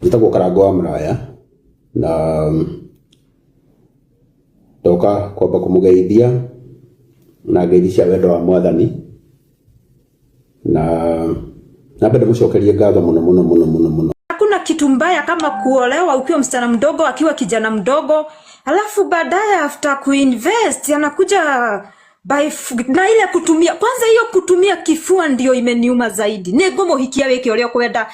Njĩtagwo Karangũ wa Mũraya na ndoka kwamba kũmũgeithia na ngeithi cia wendo wa Mwathani na nambe ndĩmũcokerie ngatho mũno mũno mũno mũno mũno. Hakuna kitu mbaya kama kuolewa ukiwa msichana mdogo, akiwa kijana mdogo, alafu baadaye after kuinvest anakuja na ile kutumia kwanza, hiyo kutumia kifua ndio imeniuma zaidi. Nĩ ngũmũhikia wĩke ũrĩa ũkwenda.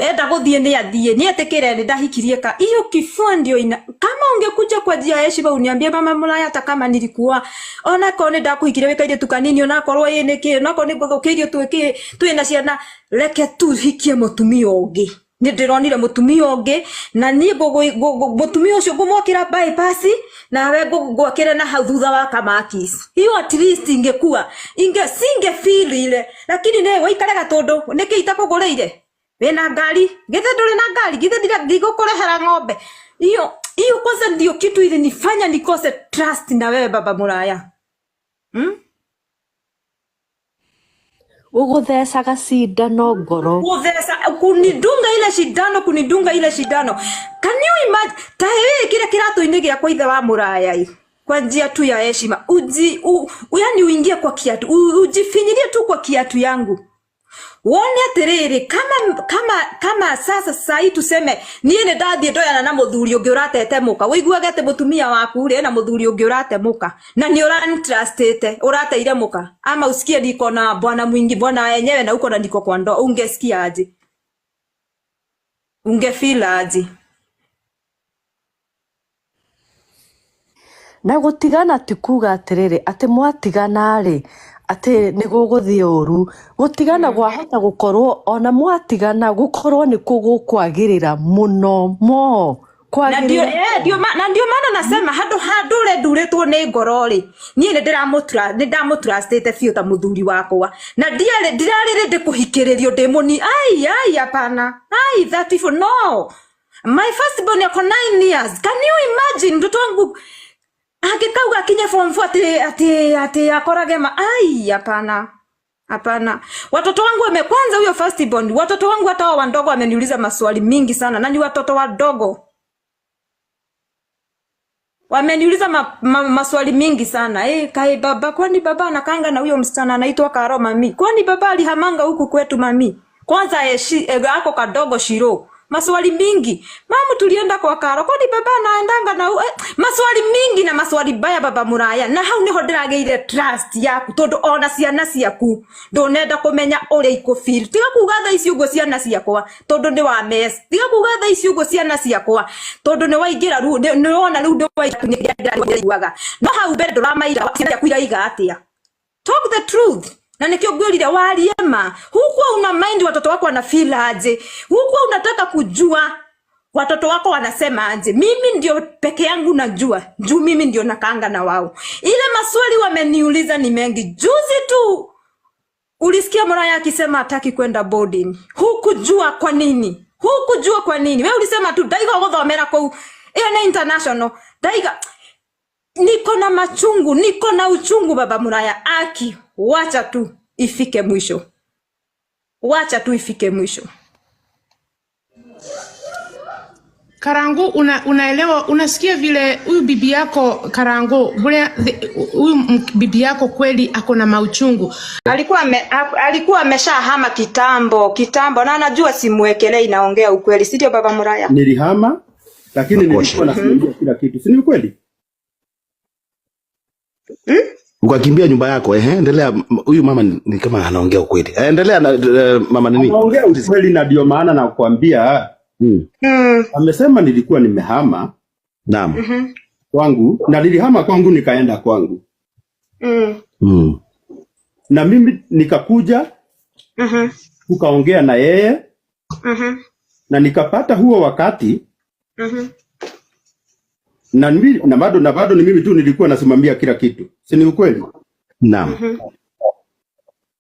Enda gũthiĩ nĩ athiĩ, nĩ etĩkĩre nĩ ndahikirie ka. Hiyo kifua ndio ina, kama ungekuja kwa njia ya heshima uniambie mama Mũraya, hata kama nilikuwa ona korwo nĩ ndakuhikirie wĩ kairĩtu kanini, ona korwo ĩ nĩkĩ, ona korwo nĩ ngũthũkĩirio twĩkĩ twĩna ciana, reke tuhikie mũtumia ũngĩ. Nĩ ndĩronire mũtumia ũngĩ na niĩ mũtumia ũcio ngũmwakĩra bypass nawe ngwakĩre na hau thutha wa kamakis. Hiyo at least ingekuwa inge singe feel ile, lakini nĩ wĩikare gatũndũ nĩkĩ itakũgũrĩire wĩna ngari, githĩ ndũrĩ na ngari, githĩ ndigũkũrehera ng'ombe. Hiyo hiyo kwanza ndio kitu ilinifanya nikose trust na wewe baba Mũraya. Gũgũthecaga cindano ngoro. Kutheca, kunidunga ile shindano, kunidunga ile shindano. Can you imagine? Ta wewe kile kiratũ-inĩ gĩakwa ithe wa Mũraya i. Kwa njia tu ya heshima. Uji, u, yani uingie kwa kiatu, ujifinyilie tu kwa kiatu yangu. Wone atĩrĩrĩ, kama sasa sai tuseme niĩ nĩ ndathiĩ ndoyana na mũthuri ũngĩ ũratete mũka, ũiguage atĩ mũtumia waku rĩ ena mũthuri ũngĩ ũrate mũka na nĩ ũrantrustĩte, ũrateire mũka, ama usikie niko na bwana mwingi, bwana yenyewe na uko na niko kwa ndoa, ungesikia aje? Ungefeel aje? Na gũtigana ti kuga atĩrĩrĩ atĩ mwatigana rĩ atĩ nĩ gũgũthiĩ ũru. Gũtigana gwahota gũkorwo ona mwatigana gũkorwo nĩ gũkwagĩrĩra mũno mo. Na ndio, ndio na ndio maana nasema handũ handũ ndurĩtwo nĩ ngoro rĩ, niĩ nĩ ndĩramũtra, nĩ ndamũtrustĩte biũ ta mũthuri wakwa, na ndiarĩ, ndirarĩ ndĩ kũhikĩrĩrio ndĩ mũni. Ai, ai, hapana. Ai, 34, no. My first born ako 9 years. Can you imagine mtoto wangu angĩkauga akinye form 4 ati, ati, ati akorage ma, ai, hapana. Hapana. Watoto wangu wame, kwanza huyo first born, watoto wangu hata wao wadogo wameniuliza maswali mingi sana, na ni watoto wadogo. Wameniuliza maswali mingi sana. Kai baba, kwani baba anakaanga na huyo msichana anaitwa Karo mami? Kwani baba alihamanga huku kwetu mami? Kwanza ako kadogo Shiro. Maswali mingi. Mamu tulienda kwa Karo, kwani baba anaendanga na maswali mingi na maswali baya baba Mũraya. Na hau niho ndĩragĩire trust yaku, tondu ona ciana ciaku ndũnenda kũmenya ũrĩa ikũ feel. Tiga kuga thaa ici ũguo ciana ciakwa, tondu nĩ wa mess. Tiga kuga thaa ici ũguo ciana ciakwa, tondu nĩ waingĩra rĩu, nĩ wona rĩu nĩ waingĩra. No hau mbere ndũramaira ciana ciaku iraiga atĩa. Talk the truth. Na nikio ngwĩrire warie ma. Hukuwa una mind watoto wako wana feel aje. Hukuwa unataka kujua watoto wako wanasema aje. Mimi ndio peke yangu najua. Juu mimi ndio nakaanga na wao. Ile maswali wameniuliza ni mengi. Juzi tu ulisikia Mũraya akisema hataki kwenda boarding. Hukujua kwa nini? Hukujua kwa nini? Wewe ulisema tu ndaiga gũthomera kũu. Iyo ni international. Ndaiga niko na machungu, niko na uchungu baba Mũraya. Aki, wacha tu ifike mwisho. Wacha tu ifike mwisho. Karangu, unaelewa, unasikia vile huyu bibi yako Karangu, vile huyu bibi yako kweli ako na mauchungu. Alikuwa ameshahama kitambo, kitambo, na anajua simuwekelei, naongea ukweli, si ndio baba Mũraya? Nilihama, lakini nilikuwa nasimamia kila kitu. Si ni ukweli? Ukakimbia nyumba yako, endelea. Huyu mama ni kama anaongea ukweli. Endelea na mama nini? Anaongea ukweli na ndio maana nakwambia. Amesema nilikuwa nimehama. Naam. Kwangu, na nilihama kwangu nikaenda kwangu. Na mimi nikakuja, tukaongea na yeye. Na nikapata huo wakati. Na mimi, na bado, na bado ni mimi tu nilikuwa nasimamia kila kitu. Si ni ukweli? Naam.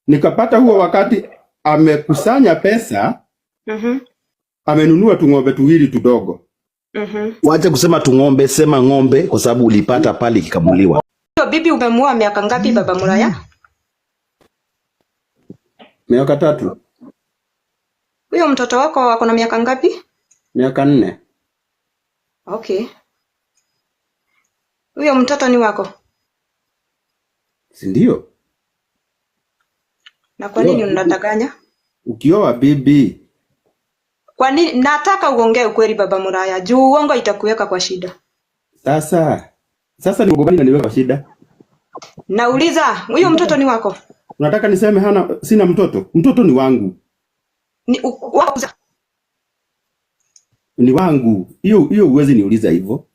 Nikapata huo wakati amekusanya pesa. Amenunua tung'ombe tuwili tudogo. Wacha kusema tung'ombe, sema ng'ombe kwa sababu ulipata pale ikikamuliwa. Hiyo bibi umemuoa miaka ngapi baba Mũraya? Miaka 3. Huyo mtoto wako ako na miaka ngapi? Miaka 4. Okay. Huyo mtoto ni wako? Si ndio? Na kwa nini unadanganya? Ukioa bibi. Kwa nini nataka uongee ukweli baba Muraya? Juu uongo itakuweka kwa shida. Sasa ni uongo gani unaniweka kwa shida? Nauliza, huyo mtoto ni wako? Unataka niseme hana sina mtoto? Mtoto ni wangu. Ni wako. Ni wangu. Hiyo huwezi niuliza hivyo.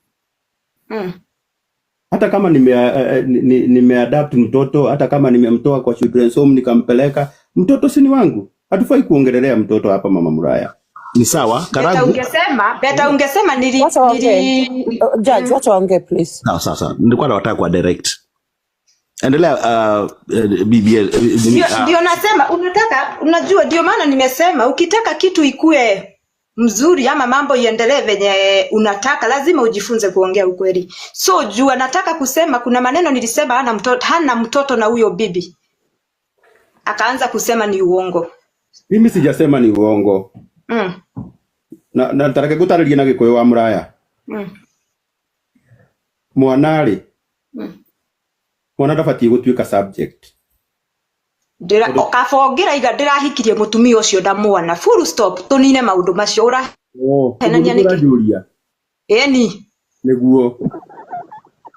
Hata kama nimeadapt mtoto, hata kama nimemtoa kwa children's home nikampeleka, mtoto si ni wangu. Hatufai kuongelelea mtoto hapa mama Muraya. Ni sawa, Beta Karangu. ungesema nili Wacha waongee. nili Judge, wacha waongee please. Sawa sawa sawa. Nilikuwa nawataka kwa direct. Endelea BBL Ndio nasema unataka, unajua ndio maana nimesema ukitaka kitu ikue mzuri ama mambo iendelee venye unataka lazima ujifunze kuongea ukweli. So jua nataka kusema kuna maneno nilisema hana mtoto na huyo bibi. Akaanza kusema ni uongo. Mimi sijasema ni uongo. Na tareke gutariria na Gikuyu wa Muraya. Mwana ri. Mwana ndabatie gutuika subject. Ndira kabongira iga ndirahikirie mutumia ucio na mwana. Full stop tunine maundu macio ura. Oh, Henania niki? Julia. Eni. Niguo.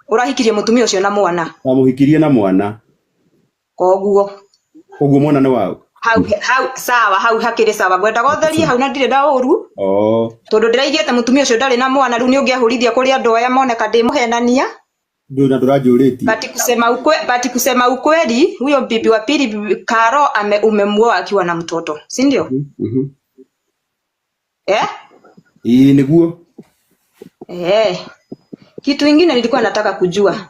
Urahikirie mutumia ucio na mwana. Ndamuhikirie na mwana. Koguo. Koguo mwana ni wao. Hau hau sawa hau hakiri sawa ngwenda gotherie hau na ndire na uru. Oh. Tondu ndiraigite mutumia ucio ndari na mwana riu ni ungiahurithia kuri andu aya moneka ndi muhenania. Ndio na ndurajuritie. But kusema ukweli huyo bibi wa pili bibi Karo umemuoa akiwa na mtoto, si ndio? Eh? Ii niguo. Kitu kingine nilikuwa nataka kujua.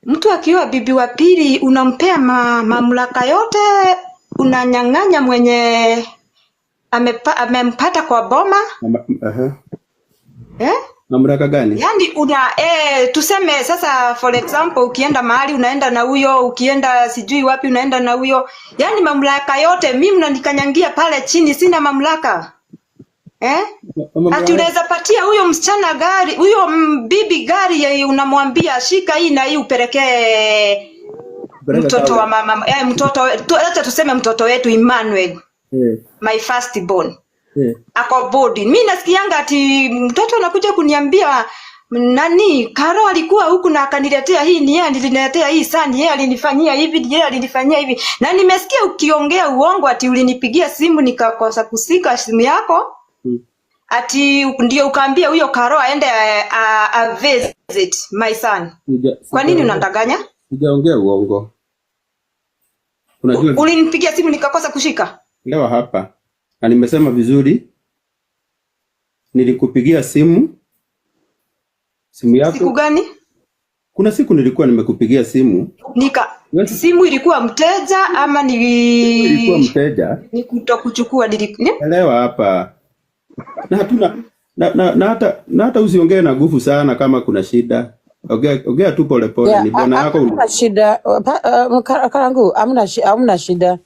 Mtu akiwa bibi wa pili unampea mamlaka yote, unanyang'anya mwenye amempata kwa boma? Eh? Mamlaka gani? Yaani una tuseme sasa for example ukienda mahali unaenda na huyo, ukienda sijui wapi unaenda na huyo. Yaani mamlaka yote mimi mnanikanyangia pale chini, sina mamlaka. Eh? Ati unaweza patia huyo msichana gari, huyo bibi gari ya unamwambia shika hii na hii upelekee mtoto wa mama, mtoto, acha tuseme mtoto wetu Emmanuel. My first born. Ako boarding. Mimi nasikianga ati mtoto anakuja kuniambia nani Karo alikuwa huku na akaniletea hii, ni yeye aliniletea hii sana, yeye alinifanyia hivi, yeye alinifanyia hivi. Na nimesikia ukiongea uongo ati ulinipigia simu nikakosa kusika simu yako. Ati ndio ukaambia huyo Karo aende a visit my son. Kwa nini unadanganya? Sijaongea uongo. Unajua ulinipigia simu nikakosa kushika? Leo hapa. Na nimesema vizuri. Nilikupigia simu. Simu yako. Siku gani? Kuna siku nilikuwa nimekupigia simu. Simu ilikuwa mteja ama ni Simu ilikuwa mteja. Ni kutokuchukua ni? Elewa hapa. Na hatuna na hata usiongee na nguvu sana kama kuna shida. Ongea tu pole pole, Yeah, ni bwana yako. Hamna shida. Karangu, hamna shida.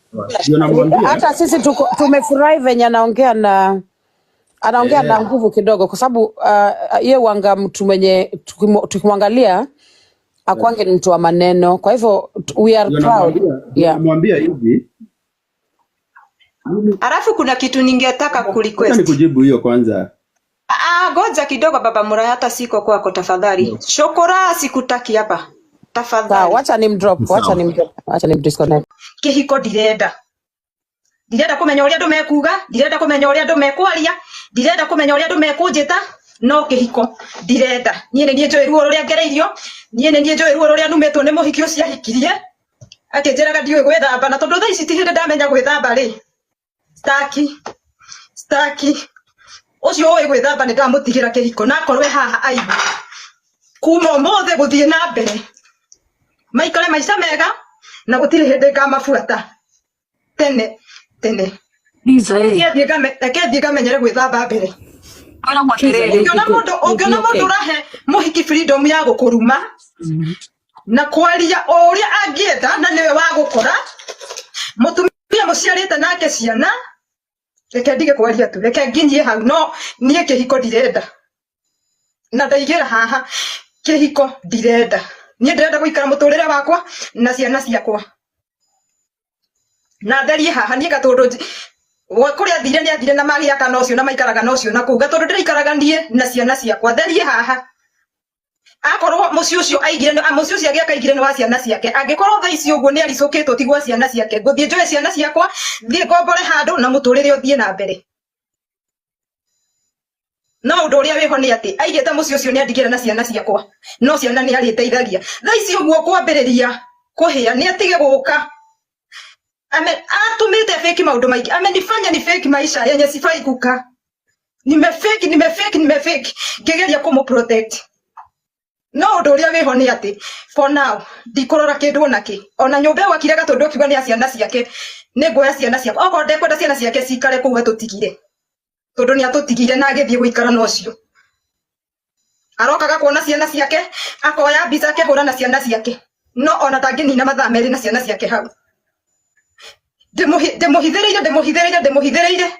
Ndio namwambia. Hata sisi tumefurahi venye anaongea na anaongea na nguvu kidogo kwa sababu yeye wanga mtu mwenye tukimwangalia akwange ni mtu wa maneno. Kwa hivyo we are Ndio proud. namwambia hivi. Alafu kuna kitu ningetaka kurequest. Acha nikujibu hiyo kwanza. Goja kidogo baba Muraya, hata siko kwako tafadhali. Shokora sikutaki hapa. Tafadhali. Sawa, wacha ni mdrop, wacha ni mdrop, wacha ni disconnect. Kihiko ndirenda. Ndirenda kumenya uria andu mekuga, ndirenda kumenya uria andu mekwaria, ndirenda kumenya uria andu mekunjita, no kihiko ndirenda. Niĩ nĩ niĩ njũĩ ruo rũrĩa ngereirio, niĩ nĩ niĩ njũĩ ruo rũrĩa numĩtwo nĩ mũhiki ũcio ahikirie. Akĩnjĩraga ndiũĩ gwĩthamba, na tondũ thaa ici ti hĩndĩ ndamenya gwĩthamba rĩ. Staki. Staki. Ũcio ũĩ gwĩthamba nĩ ndamũtigĩra kĩhiko, na akorwo e haha aibu. Kuma ũmũthĩ gũthiĩ na mbere. Maikare maica mega, na gũtirĩ hĩndĩ ngamabuata. Tene, tene. Liza, eh. Reke thiĩ ngamenyere gwĩthamba mbere. Atĩrĩrĩ. Ũngĩona mũndũ ũrahe mũhiki freedom ya gũkũruma, na kwaria o ũrĩa angĩenda, na nĩwe wa gũkora, mũtumia mũciarĩte nake ciana, Reke ndige kwaria tu, reke nginyie hau, no niĩ kĩhiko ndirenda. Na ndaigĩra haha, kĩhiko ndirenda. Niĩ ndĩrenda gũikara mũtũrĩre wakwa na ciana ciakwa. Na therie haha niĩ Gatũndũ kũrĩa athire nĩ athire na magĩaka na ũcio na maikaraga na ũcio na kũu. Gatũndũ ndĩraikaraga niĩ na ciana ciakwa, therie haha. Akorwo mũciĩ ũcio aigire mũciĩ ũcio agĩaka aigire nĩ wa ciana ciake. Angĩkorwo thaa ici ũguo nĩ aricũkĩtwo ti gwa ciana ciake, ngũthiĩ njoe ciana ciakwa, thiĩ ngombore handũ na mũtũrĩre ũthiĩ na mbere. No ũndũ ũrĩa wĩho nĩ atĩ aigĩte mũciĩ ũcio nĩ andigĩra na ciana ciakwa, no ciana nĩ arĩteithagia. Thaa ici ũguo kwambĩrĩria kũhĩa nĩ atige gũka. Atũmĩte fake maũndũ maingĩ, amenifanya ni fake maisha yenye sifai kukaa. Nimefake, nimefake, nimefake ngĩgeria kũmũ protect. No ũndũ ũrĩa wĩho nĩ atĩ for now ndikũrora kĩndũ ona kĩ. Ona nyũmba ĩyo akire Gatũndũ akiuga nĩ ya ciana ciake, nĩ nguoya ciana ciakwa. Okorwo ndekwenda ciana ciake cikare kũu atũtigire, tondũ nĩ atũtigire na agĩthiĩ gũikara na ũcio. Arokaga kuona ciana ciake, akoya mbica akehũra na ciana ciake, no ona ndangĩnina mathaa merĩ na ciana ciake hau. Ndĩmũhithĩrĩire, ndĩmũhithĩrĩire, ndĩmũhithĩrĩire.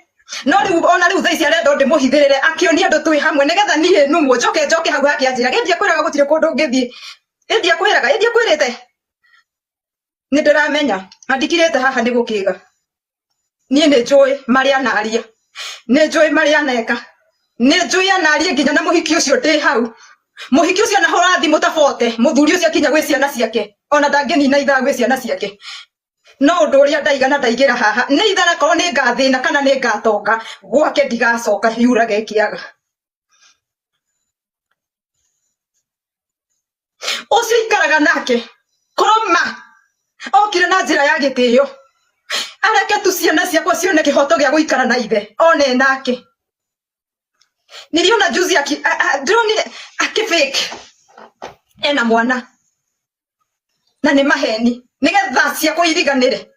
No rĩu ona rĩu thaa ici arenda o ndĩmũhithĩrĩre, akĩonia andũ twĩ hamwe nĩgetha niĩ numwo njoke njoke hau hake anjĩra, ĩndĩ akwĩraga gũtirĩ kũndũ ũngĩthiĩ. Ĩndĩ akwĩraga, ĩndĩ akwĩrĩte. Nĩ ndĩramenya, na ndikirĩte haha nĩ gũkĩga. Niĩ nĩ njũĩ marĩa anaria, nĩ njũĩ marĩa aneka, nĩ njũĩ anaria nginya na mũhiki ũcio ndĩ hau. Mũhiki ũcio anahũra thimũ ta bote, mũthuri ũcio akinya gwĩ ciana ciake, ona ndangĩnina ithaa gwĩ ciana ciake. No ũndũ ũrĩa ndaiga na ndaigĩra haha, nĩ ithara korwo nĩ ngathĩna kana nĩ ngatonga, gwake ndigacoka hiurage kĩaga. Ũcio ikaraga nake, korwo ma okire na njĩra ya gĩtĩo, areke tu ciana ciakwa cione kĩhoto gĩa gũikara na ithe, one nake. Niliona juzi ndĩronire akĩfake ena mwana na nĩ maheni nĩgetha ciakwa iriganĩre.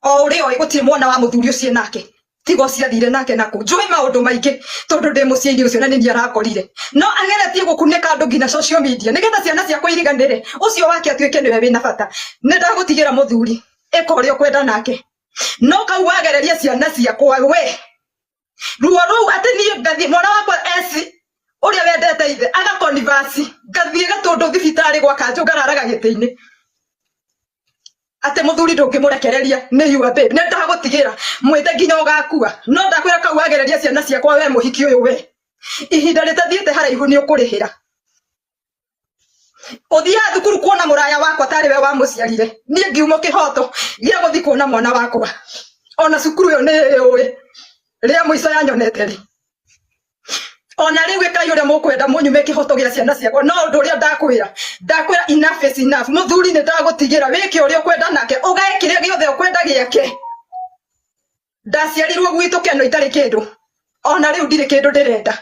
O ũrĩa oĩ gũtirĩ mwana wa mũthuri ũcio nake, tiga ũcio athire nake nakũ. Njũĩ maũndũ maingĩ tondũ ndĩ mũciĩ-inĩ ũcio na nĩ niĩ arakorire. No ageretie gũkunĩka andũ nginya social media nĩgetha ciana ciakwa iriganĩre, ũcio wake atuĩke nĩwe wĩna bata. Nĩ ndagũtigĩra mũthuri, ĩka ũrĩa ũkwenda nake. No kau wagereria ciana ciakwa we. Ruo rũu atĩ niĩ ngathiĩ mwana wakwa eci ũrĩa wendete ithe agakonivasi, ngathiĩ Gatũndũ thibitarĩ gwa kanjũ ngararaga gĩtĩ-inĩ. Atĩ mũthuri ndũngĩmũrekereria nĩ you are babe, nĩ ndagũtigĩra mwĩte nginya ũgakua. No ndakwĩra kau wagereria ciana ciakwa we mũhiki ũyũ we, ihinda rĩtathiĩte haraihu nĩ ũkũrĩhĩra. Ũthiaga thukuru kuona mũraya wakwa tarĩ we wamũciarire, niĩ ngiumwo kĩhoto gĩa gũthiĩ kuona mwana wakwa. Ona cukuru ĩyo nĩ ĩũĩ rĩa mũico yanyonete rĩ. Ona rĩu ĩkai ũrĩa mũkwenda mũnyume kĩhoto gĩa ciana ciakwa, no ũndũ ũrĩa ndakwĩra, ndakwĩra enough is enough. Mũthuri nĩ ndagũtigĩra, wĩke ũrĩa ũkwenda nake, ũgae kĩrĩa gĩothe ũkwenda gĩake. Ndaciarirwo gwitũ Keno itarĩ kĩndũ, ona rĩu ndirĩ kĩndũ ndĩrenda.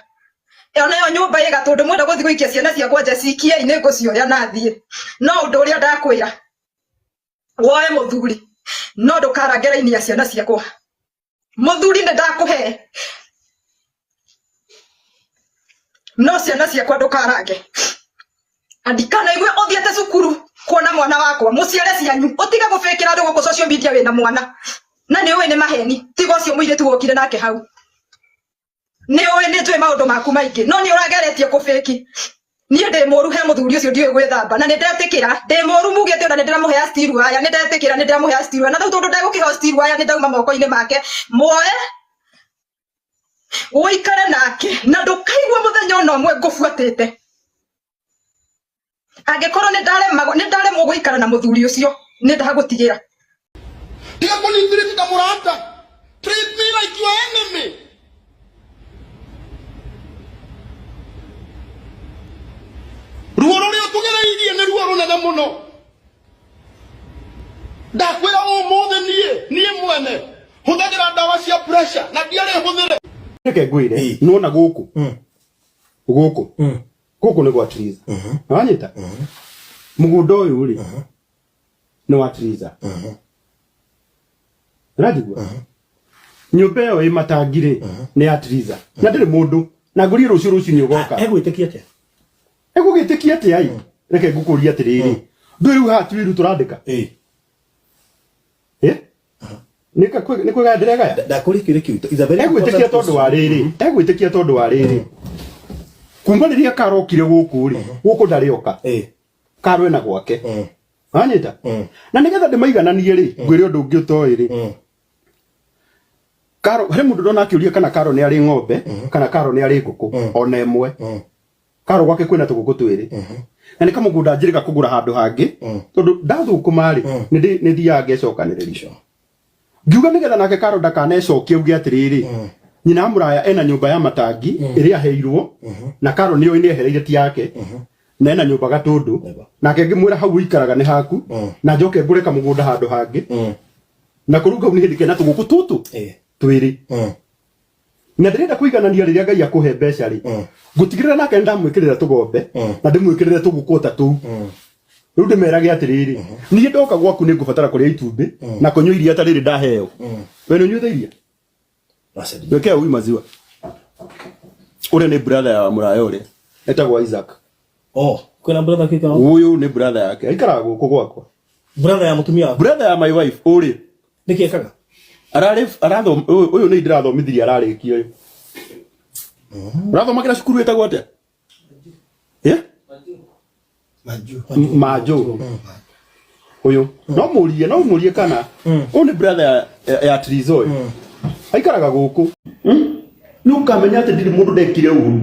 Ona yo nyũmba ĩ Gatũndũ mwenda gũthiĩ gũikia ciana ciakwa nja, cikiei nĩ ngũcioya na thiĩ. No ũndũ ũrĩa ndakwĩra, woe mũthuri, no ndũkarange raini ya ciana ciakwa. Mũthuri nĩ ndakũhe, no ciana ciakwa ndũkarange. Andikana igue ũthiĩte cukuru kuona mwana wakwa, mũciare cianyu, ũtige gũbĩkĩra andũ gũkũ social media wĩna mwana. Na nĩ ũĩ nĩ maheni, tiga ũcio mũirĩtu wokire nake hau. Nĩ ũĩ nĩ njũĩ maũndũ maku maingĩ, no nĩ ũrageretie kũbĩki. Niĩ ndĩ mũru he mũthuri ũcio ndiũĩ gwĩthamba, na nĩ ndetĩkĩra, ndĩ mũru mugĩte ona nĩ ndĩramũhea steel wire, nĩ ndetĩkĩra nĩ ndĩramũhea steel wire, na rĩu tondũ ndegũkĩheo steel wire nĩ ndauma moko-inĩ make. Muoe ũikare nake na ndũkaigua mũthenya ona ũmwe ngũbuatĩte. Angĩkorwo nĩ ndaremwo gũikara na mũthuri ũcio, nĩ ndagũtigĩra. Tiga kũnitreat ta mũrata. Treat me like your enemy. Ruo rũrĩa tũgereirie nĩ ruo rũnene mũno. Ndakwĩra ũmũthĩ niĩ mwene hũthagĩra ndawa cia pressure na ndiarĩ hũthĩre. Reke ngwĩre, nĩwona gũkũ? Gũkũ. Gũkũ nĩ gwa Triza. Nĩwanyita? Mũgũnda ũyũ rĩ, nĩ wa Triza. Ũranjigua? Nyũmba ĩyo ĩ matangi rĩ, nĩ ya Triza. Na ndĩrĩ mũndũ. Na ngũrie rũciũ rũcinĩ ũgoka. Egwĩtĩkia atĩa? Egũgĩtĩkia atĩa ĩ? Reke ngũkũrie atĩrĩrĩ. Ndũĩ rĩu haha ti wĩru tũrandĩka? Nĩ kwĩgaya ndĩregaya. Ndakũria kĩũria kĩu. It's a very Egwĩtĩkia important tondũ wa question. rĩrĩ, egwĩtĩkia tondũ wa rĩrĩ, kuma rĩrĩa karokire gũkũ rĩ, gũkũ ndarĩ oka. Karo ena gwake. Wanyita? Na nĩgetha ndĩmaigananie rĩ, ngwĩre ũndũ ũngĩ ũtoĩ rĩ. Karo, harĩ mũndũ ndona akĩũria kana Karo nĩ arĩ ng'ombe, kana Karo nĩ arĩ ngũkũ, ona ĩmwe. Karo gwake kwĩna tũgũkũ twĩrĩ. Na nĩ kamũgũnda njĩrĩga kũgũra handũ hangĩ, tondũ ndathũkũma rĩ, nĩ thiaga ngecokanĩrĩria. Ngiuga nĩgetha nake Karo ndakanecokie auge atĩrĩrĩ, nyina wa mũraya ena nyũmba ya matangi ĩrĩa aheirwo, na Karo nĩoĩ nĩ ehereire ti yake, na ena nyũmba Gatũndũ, nake ngĩmwĩra hau ũikaraga nĩ haku, na njoke ngũre kamũgũnda handũ hangĩ, na kũrũ kau nĩ hĩndĩ kena tũgũkũ tũtũ twĩrĩ. Na ndĩrenda kũiganania rĩrĩa Ngai akũhe mbeca rĩ, ngũtigĩrĩra nake nĩndamwĩkĩrĩra tũgombe, na ndĩmwĩkĩrĩre tũgũkũ ta tũu. Rĩu ndĩmerage atĩrĩrĩ, niĩ ndoka gwaku nĩ ngũbatara kũrĩa itumbĩ na kũnyua iria ta rĩrĩ ndaheo. We nĩ ũnyuĩte iria? Wekea huyu maziwa. Ũrĩa nĩ brother ya mũraya ũrĩa etagwo Isaac. Oh, kwĩna brother kĩka? Ũyũ nĩ brother yake, aikaraga gũkũ gwakwa. Brother ya mũtumia waku? Brother ya my wife ũrĩ. Nĩkĩ ekaga? Ararĩ arathom ũyũ nĩ ndĩrathomithirie ararĩkia ũyũ. Ũrathomagĩra cukuru ĩtagwo atĩa? Yeah? Manjũ. Ũyũ. No mũrie, no mũrie kana ũyũ nĩ brother ya Trizo ũyũ. Aikaraga gũkũ. Nĩ ũkamenya atĩ ndirĩ mũndũ ndekire ũru.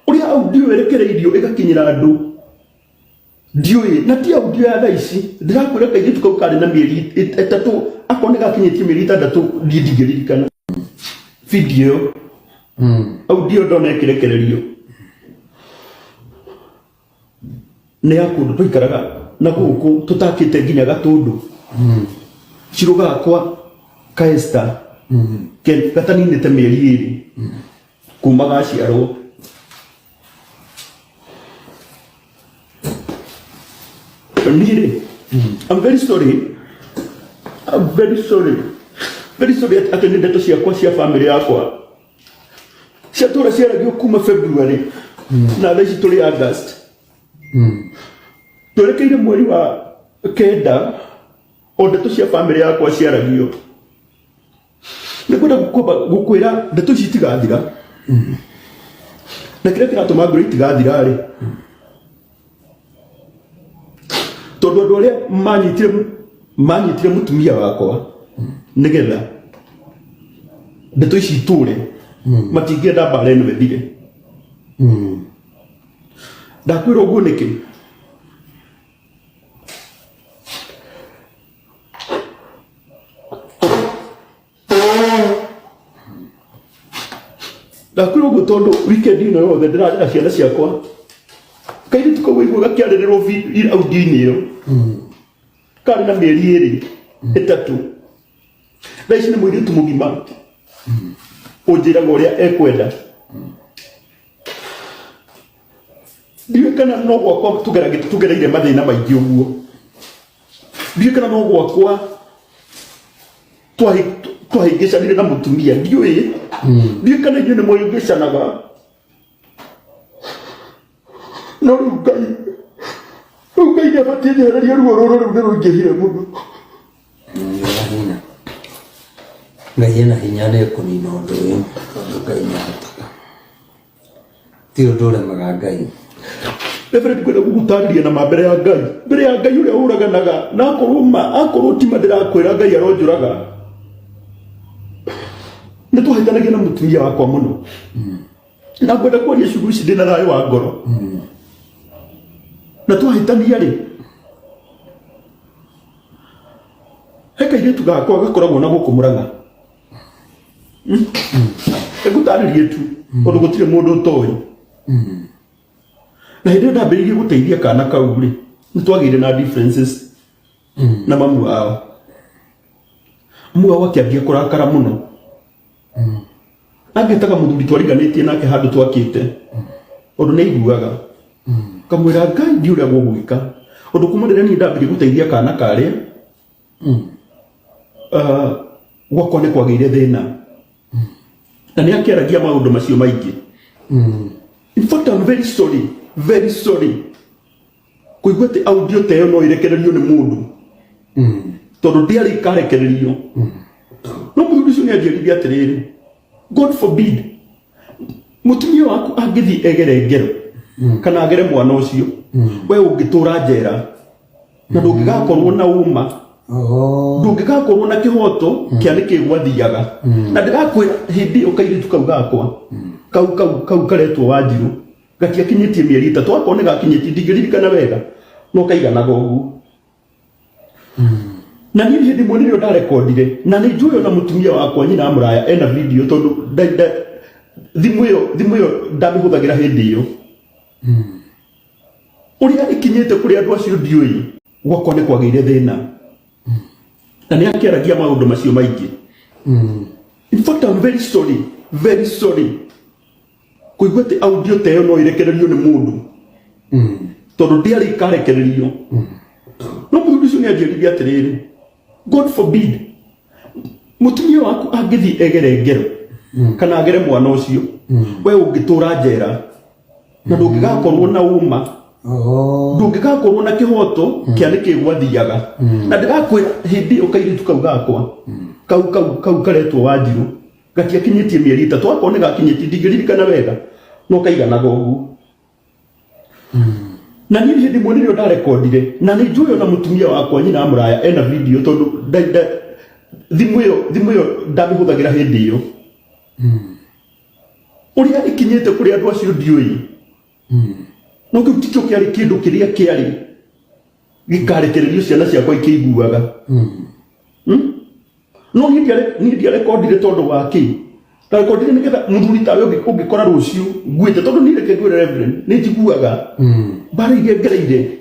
Ũrĩa audio ĩrekereirio ĩgakinyĩra andũ. Ndiũĩ, na ti audio ya thaa ici. Ndĩrakwĩra kairĩtu kau karĩ na mĩeri ĩtatũ, akorwo nĩ gakinyĩtie mĩeri ĩtandatũ, niĩ ndingĩririkana. Video ĩyo. Audio ndona ĩkĩrekererio. Nĩ ya kũndũ twaikaraga na gũkũ tũtakĩte nginya Gatũndũ. Cirũ gakwa ka Esther gataninĩte mĩeri ĩrĩ kuma gaciarwo. Niĩ rĩ, I'm very sorry. I'm very sorry. Very sorry atĩ nĩ ndeto ciakwa cia family yakwa ciatũra ciaragio kuma February na thaa ici tũrĩ August. Twerekeire mweri wa kenda o ndeto cia family yakwa ciaragio. Nĩ kwenda gũkwĩra ndeto ici itigathira. Na kĩrĩa kĩratũma ngwĩre itigathira rĩ, tondũ andũ arĩa manyitire mũtumia wakwa nĩgetha ndeto ici itũre, matingĩenda mbara ĩno ĩthire. Ndakwĩra ũguo nĩkĩ? Ndakwĩra ũguo tondũ weekend ĩno yothe ndĩrarera ciana ciakwa. Kairĩtu kau waigua gakĩarĩrĩrwo audio-inĩ ĩyo, karĩ na mĩeri ĩrĩ ĩtatũ. Thaa ici nĩ mũirĩtu mũgima ũnjĩraga ũrĩa ekwenda. Ndiũĩ kana no gwakwa tũgereire mathĩna maingĩ ũguo. Ndiũĩ kana no gwakwa twahĩngĩcanire na mũtumia. Ndiũĩ. Ndiũĩ kana inyuĩ nĩ mũhĩngĩcanaga. No rĩu Ngai, rĩu Ngai nĩ abatiĩ njehererie ruo rũrũ rĩu nĩ rũingĩhire mũno. Ngai ena hinya nĩ ekũnina ũndũ ũyũ, tondũ Ngai nĩ ahotaga. Ti ũndũ ũremaga Ngai. Reverend, ngwenda gũgũtarĩria na ma mbere ya Ngai, mbere ya Ngai ũrĩa ũraganaga, na akorwo ma, akorwo ti ma ndĩrakwĩra Ngai aronjũraga. Nĩ twahĩtanagia na mũtumia wakwa mũno. Na ngwenda kwaria ciugo ici ndĩna thayũ wa ngoro. Na twahĩtania rĩ, he kairĩtu gakwa gakoragwo na gũkũ Mũrang'a. Ngũtarĩrie tu, tondũ gũtirĩ mũndũ ũtoĩ. Na hĩndĩ ĩyo ndambĩrĩirie gũteithia kana kau rĩ, nĩ twagĩire na differences na mamu wao. Mamu wao akĩambia kũrakara mũno. Angĩtaga mũthuri twariganĩtie nake handũ twakĩte, ũndũ nĩ aiguaga. Kamwĩra Ngai ndiũĩ ũrĩa gũgwĩka. Ũndũ kuma rĩrĩa niĩ ndambirie gũteithia kana karĩa, gwakwa nĩ kwagĩire thĩna. Na nĩ akĩaragia maũndũ macio maingĩ. In fact, I'm very sorry, very sorry. Kũigua atĩ audio ta ĩyo no ĩrekererio nĩ mũndũ. Tondũ ndiarĩ ikarekererio. No mũthuri ũcio nĩ anjĩrire atĩrĩrĩ, God forbid, mũtumia waku angĩthiĩ egere ngero kana agere mwana ũcio, we ũngĩtũra njera na ndũngĩgakorwo na ũma, ndũngĩgakorwo na kĩhoto kĩa nĩkĩ gwathiaga. Na ndĩrakwĩra hĩndĩ ĩyo kairĩtu kau gakwa kau kau kau karetwo Wanjirũ gatiakinyĩtie mĩeri 3, akorwo nĩ gakinyĩtie ndingĩririkana wega, no kaiganaga ũguo. Na niĩ hĩndĩ ĩmwe nĩrĩo ndarekondire, na nĩ njũĩ ona mũtumia wakwa nyina wa mũraya ena video, tondũ thimũ ĩyo ndamĩhũthagĩra hĩndĩ ĩyo. Ũrĩa ĩkinyĩte kũrĩ andũ acio ndiũĩ. Gwakwa nĩ kwagĩire thĩna na nĩ akĩaragia maũndũ macio maingĩ. In fact, I'm very sorry, very sorry kũigua atĩ audio ta ĩyo no ĩrekererio nĩ mũndũ, tondũ ndiarĩ ikarekererio. No mũthuri ũcio nĩ anjĩrire atĩrĩrĩ, God forbid, mũtumia waku angĩthiĩ egere ngero kana agere mwana ũcio, we ũngĩtũra njera na ndũngĩgakorwo na ũma, ndũngĩgakorwo na kĩhoto kĩa nĩkĩ gwathiaga. Na ndĩrakwĩra hĩndĩ ĩyo kairĩtu kau gakwa kau kau kau karetwo Wanjirũ gatiakinyĩtie mĩeri 3, akorwo nĩ gakinyĩtie ndingĩririkana wega, no kaiganaga ũguo. Na niĩ hĩndĩ ĩmwe nĩrĩo ndarekondire, na nĩ njũĩ ona mũtumia wakwa nyina wa mũraya ena video, tondũ thimũ ĩyo ndamĩhũthagĩra hĩndĩ ĩyo. Ũrĩa ĩkinyĩte kũrĩ andũ acio ndiũĩ. No kĩu tikĩo kĩarĩ kĩndũ kĩrĩa kĩarĩ gĩkarekererio ciana ciakwa ikĩiguaga. No niĩ ndiarekondire tondũ wa kĩ? Ndarekondire nĩgetha mũthuri tawe ũngĩkora rũciũ nguĩte, tondũ niĩ reke ngwĩre Reverend, nĩ njiguaga mbara iria ngereire,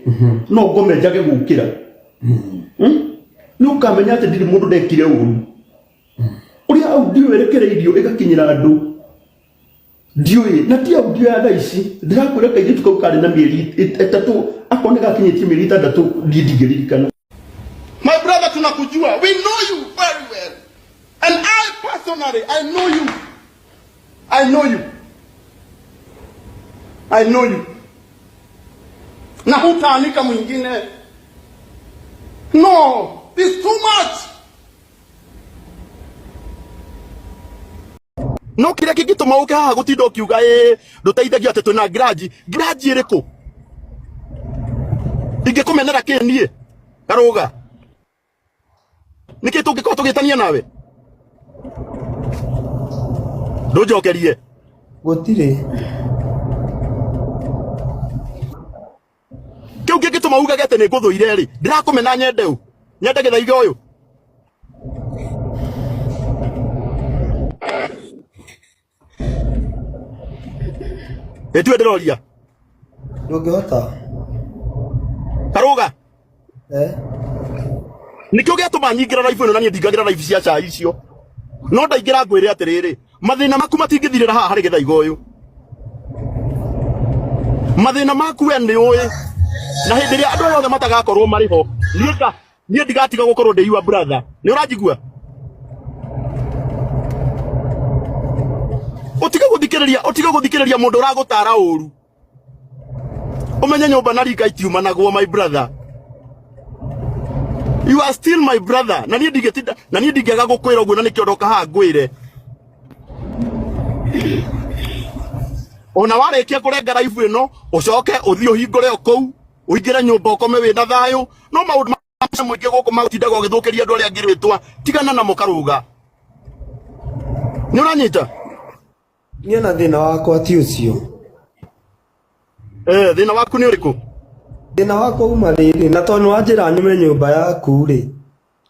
no ngome njage gũkĩra. Nĩ ũkamenya atĩ ndirĩ mũndũ ndekire ũru. Ũrĩa audio ĩrekereirio ĩgakinyĩra andũ ndiũĩ, na ti audio ya thaa ici. Ndĩrakwĩra kairĩtu kau karĩ na mĩeri 3, akorwo nĩ gakinyĩtie mĩeri 6, niĩ ndingĩririkana. My brother, tunakujua. We know you very well. And I personally, I know you. I know you. I know you. Na hutaanika mwingine. No, it's too much. No kĩrĩa kĩngĩtũma ũke haha gũtinda ũkiuga ĩ ndũteithagia atĩ twĩna grudge, grudge ĩrĩkũ? Ingĩkũmenera kĩ niĩ? Karũga. Nĩkĩ tũngĩkorwo tũgĩtania nawe? Ndũnjokerie. Gũtirĩ. Kĩu kĩngĩtũma ugage atĩ nĩ ngũthũire rĩ, ndĩrakũmena nyende ũ? Nyende gĩthaiga ũyũ. Ĩtue ndĩroria. Ndũngĩhota. Karũga. Nĩkĩo gĩatũma nyingĩra live ĩno, na niĩ ndingagĩra live cia cai icio. No ndaingĩra ngwĩre atĩrĩrĩ, mathĩna maku matingĩthirĩra haha harĩ gĩthaiga ũyũ. Mathĩna maku we nĩ ũĩ, na hĩndĩ ĩrĩa andũ aya othe matagakorwo marĩ ho, niĩ ndigatiga gũkorwo ndĩ your brother. Nĩ ũranjigua? Ũtige gũthikĩrĩria, ũtige gũthikĩrĩria mũndũ ũragũtara ũru. Ũmenye nyũmba na rika itiumanagwo, my brother. You are still my brother. Na niĩ ndingĩtinda, na niĩ ndingĩaga gũkwĩra ũguo, na nĩkĩo ndoka haha ngwĩre. Ona warĩkia kũrenga live ĩno, ũcoke ũthiĩ ũhingũre o kũu, ũingĩre nyũmba ũkome wĩna thayũ. No maũndũ ma mũingĩ gũkũ magũtindaga ũgĩthũkĩria andũ arĩa angĩ rĩtwa, tigana namo Karũga. Nĩ ũranyita? Niĩ na thĩna wakwa ti ũcio. Thĩna waku nĩ ũrĩkũ? Thĩna wakwa uma rĩrĩ, na tondũ wanjĩra nyume nyũmba yaku rĩ,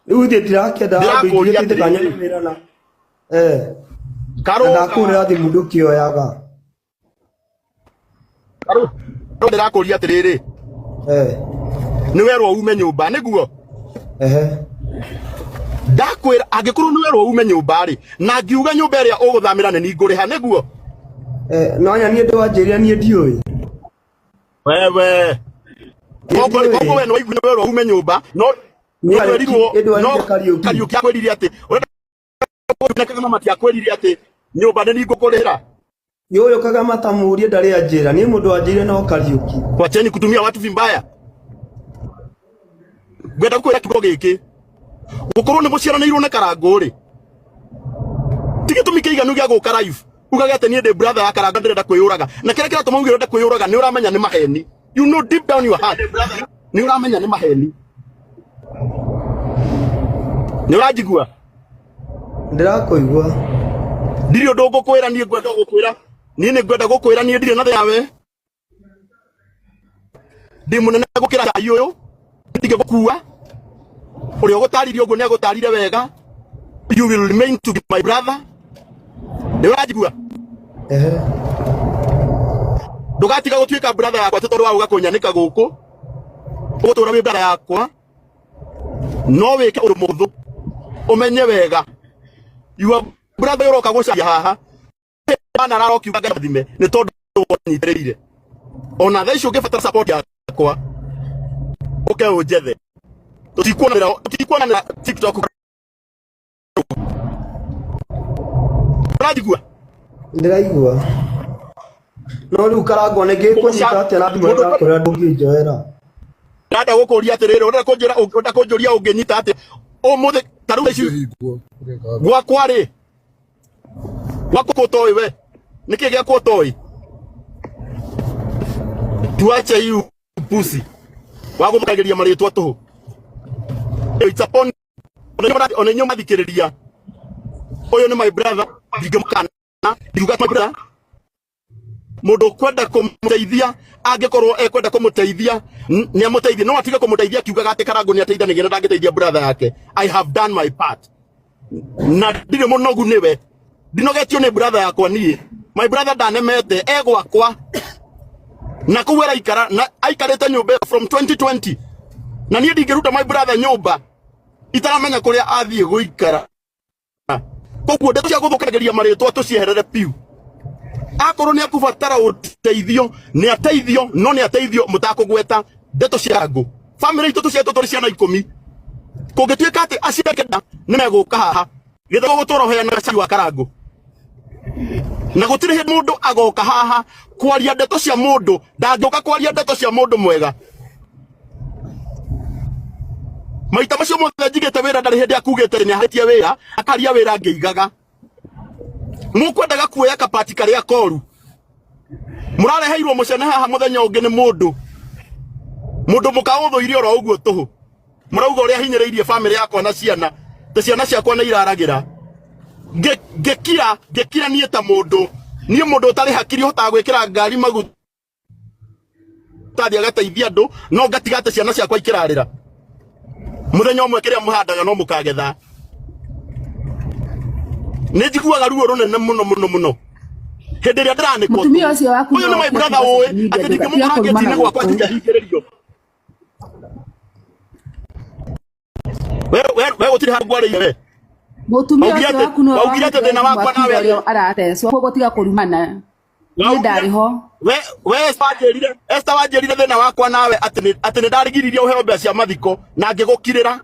rĩu ithuĩ ndirakĩenda andũ Ndĩrakũria ingĩ atĩrĩrĩ. ndĩkanyanĩrĩra na na Karũga. ndakũhũrĩra thimũ ndũkĩoyaga. Karũga, ndĩrakũria atĩrĩrĩ. Nĩ werwo ume nyũmba, nĩguo? Ndakwĩra angĩkorwo nĩ werwo ume nyũmba rĩ, na ngiuga nyũmba ĩrĩa ũgũthamĩra nĩ ningũrĩha, nĩguo? No nya niĩ ndĩwanjĩrire niĩ ndiũĩ. Wewe. Koguo we nĩ waigua nĩ werwo ume nyũmba, no Niĩ ndwerirwo, Kariũki, no ndwarire Kariũki. Kariũki akwĩrire atĩ, ũrenda Kagama matiakwĩrire atĩ nyũmba nĩ ningũkũrĩhĩra. Yũyũ Kagama ta mũrie ndarĩ anjĩra, niĩ mũndũ wanjĩrire no Kariũki. Wacheni kutumia watu vibaya. Ngwenda kwĩra kiugo gĩkĩ. Gukorwo ni muciaranĩirwo na Karangũ rĩ, ti gĩtũmi kĩiganu gĩa gũka live ugage atĩ niĩ ndĩ brother ya Karangũ ndĩrenda kwĩyũraga. Na kĩrĩa kĩratũma uge ũrenda kwĩyũraga nĩ ũramenya nĩ maheni. You know deep down your heart nĩ ũramenya nĩ maheni. Nĩ ũranjigua? Ndĩrakũigua. Ndirĩ ũndũ ngũkwĩra niĩ, ngwenda gũkwĩra niĩ nĩ ngwenda gũkwĩra niĩ ndirĩ na thĩna we, ndĩ mũnene gũkĩra cai ũyũ, ndingĩgũkua. Ũrĩa ũgũtarire ũguo nĩ agũtarire wega. You will remain to be my brother. Nĩ ũranjigua? Ehe. Ndũgatiga gũtuĩka brother yakwa atĩ tondũ wa gũka kũnyanĩka gũkũ. Ũgũtũra wĩ brother yakwa, no wĩke ũndũ mũhũthũ, ũmenye wega your brother ũroka gũcaria haha mana ararokiuga Ngai athime nĩ tondũ wanyitĩrĩire. Ona thaa ici ũngĩbatara support yakwa, ũke ũnjethe. Tũtikuonanĩra, tũtikuonanĩra TikTok. Ũranjigua? Ndĩraigua. No rĩu Karangũ nĩ ngĩkũnyita atĩa na thimũ Mũndũ ndakũrĩa ndũngĩnjoera. Ndĩrenda gũkũria atĩrĩrĩ, ũrenda kũnjĩra, ũrenda kũnjũria ũngĩnyita atĩa ũmũthĩ ta rĩu ici gwakwa rĩ, gwakwa ũtoĩ we nĩkĩ gĩakwa ũtoĩ? Tuache hii upusi wa gũthũkagĩria marĩtwa tũhũ. It's upon ona inyuĩ mathikĩrĩria, ũyũ nĩ my brother, ndingĩmũkana, ndiuga my brother. Mũndũ ũkwenda kũmũteithia, angĩkorwo ekwenda kũmũteithia nĩ amũteithie, no atige kũmũteithia akiugaga atĩ Karangũ nĩ ateithanagia na ndangĩteithia brother yake. I have done my part na ndirĩ mũnogu nĩwe, ndinogetio nĩ brother yakwa. Niĩ my brother ndanemete, e gwakwa na kũu araikara na aikarĩte nyũmba ĩyo from 2020, na niĩ ndingĩruta my brother nyũmba itaramenya kũrĩa athiĩ gũikara. Koguo ndeto cia gũthũkagĩria marĩtwa tũcieherere piu. Akorwo nĩ akũbatara ũteithio, nĩ ateithio, no nĩ ateithio mũtakũgweta ndeto cia ngũ. Family itũ tũcietwo tũrĩ ciana 10. Kũngĩtuĩka atĩ acio kenda nĩ megũka haha gĩthomo gũtũra ũheanaga cai wa Karangũ, na gũtirĩ hĩndĩ mũndũ agoka haha kwaria ndeto cia mũndũ. Ndangĩũka kwaria ndeto cia mũndũ mwega. Maita macio mothe njigĩte wĩra, ndarĩ hĩndĩ akugĩte nĩ ahĩtie wĩra, akaria wĩra ngĩigaga. Mũkwendaga kuoya kapati karĩa koru mũrareheirwo mũcene haha mũthenya ũngĩ nĩ mũndũ mũndũ mũkaũthũire oro ũguo tũhũ. Mũrauga ũrĩa hinyĩrĩirie family yakwa na ciana, ta ciana ciakwa nĩ iraragĩra. Ngĩkira, ngĩkira niĩ ta mũndũ, niĩ mũndũ ũtarĩ hakiri ũhotaga gwĩkĩra ngari maguta athiĩ agateithia andũ, no ngatiga atĩ ciana ciakwa ikĩrarĩra. Mũthenya ũmwe kĩrĩa mũhandaga no mũkagetha. Nĩ njiguaga ruo rũnene mũno mũno mũno hĩndĩ ĩrĩa ndĩranĩkwo. Mũtumia ũcio waku Ũyũ nĩ no my oke brother, tiga ũĩ social media, atĩ ndũgatiga ndingĩmũkora kũrumana ngĩti-inĩ gwakwa gũkũ. ndingĩhingĩrĩrio. We gũtirĩ handũ ngwarĩire we. Mũtumia Waugire ũcio atĩ waku no waugire atĩ thĩna wakwa nawe ũrĩa aratecwo, koguo tiga kũrumana. Niĩ waugire ndarĩ ho. We Esther wanjĩrire, Esther wanjĩrire thĩna wakwa nawe atĩ nĩ ndarigiririe ũheo mbeca cia mathiko na ngĩgũkirĩra.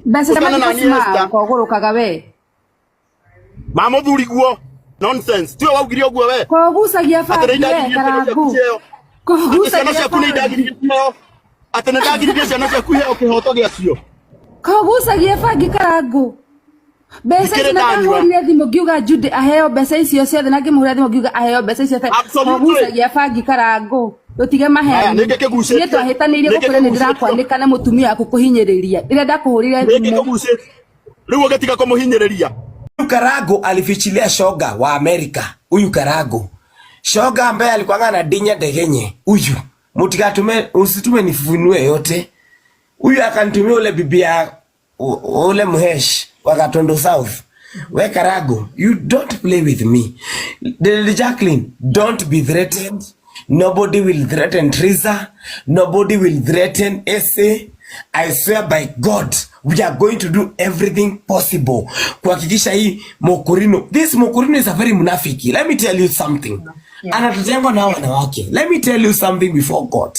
Mbeca cia Ũtana mathiko na niĩ cima Esther kogũrũkaga we. Ma mũthuri guo nonsense, tiwe waugire ũguo we? Kogucagia Atĩ nĩ bangi we ndagiririe ciana ciaku Karangũ. iheo, atĩ ciana Kogucagia ciaku nĩ bangi. indagiririe iheo, atĩ nĩ ndagiririe ciana ciaku iheo kĩhoto gĩacio. Kogucagia bangi Karangũ. Mbeca Ndikĩrĩ icio na ndanyua. ndahũrire thimũ ngiuga Jude aheo mbeca icio ciothe, na ngĩmũhũrĩra thimũ ngiuga aheo mbeca icio ciothe. Absolutely. Kogucagia bangi Karangũ. Tũtige Aya, maheni. nĩ ngĩkĩgucĩtie. Niĩ twahĩtanĩirie Nĩ gũkũrĩa nĩ ngĩkĩgucĩtio. ndĩrakwanĩka na mũtumia waku kũhinyĩrĩria. Rĩrĩa ndakũhũrĩire Nĩ thimũ. ngĩkĩgucĩtie rĩu ũgĩtiga kũmũhinyĩrĩria. Huyu Karago alifichilia shoga wa Amerika. Huyu Karago shoga ambaye alikuwa anadinya ndegenye. Huyu mutikatume, usitume nifunue yote. Huyu akanitumia ule bibi ya ule mhesh wa Gatondo South. We Karago, you don't play with me. Lady Jacqueline, don't be threatened. Nobody will threaten Teresa. Nobody will threaten SA. I swear by God, we are going to do everything possible kuhakikisha hii Mokorino. This Mokorino is a very munafiki. Let me tell you something. Anatutengwa na wanawake. Let me tell you something before God.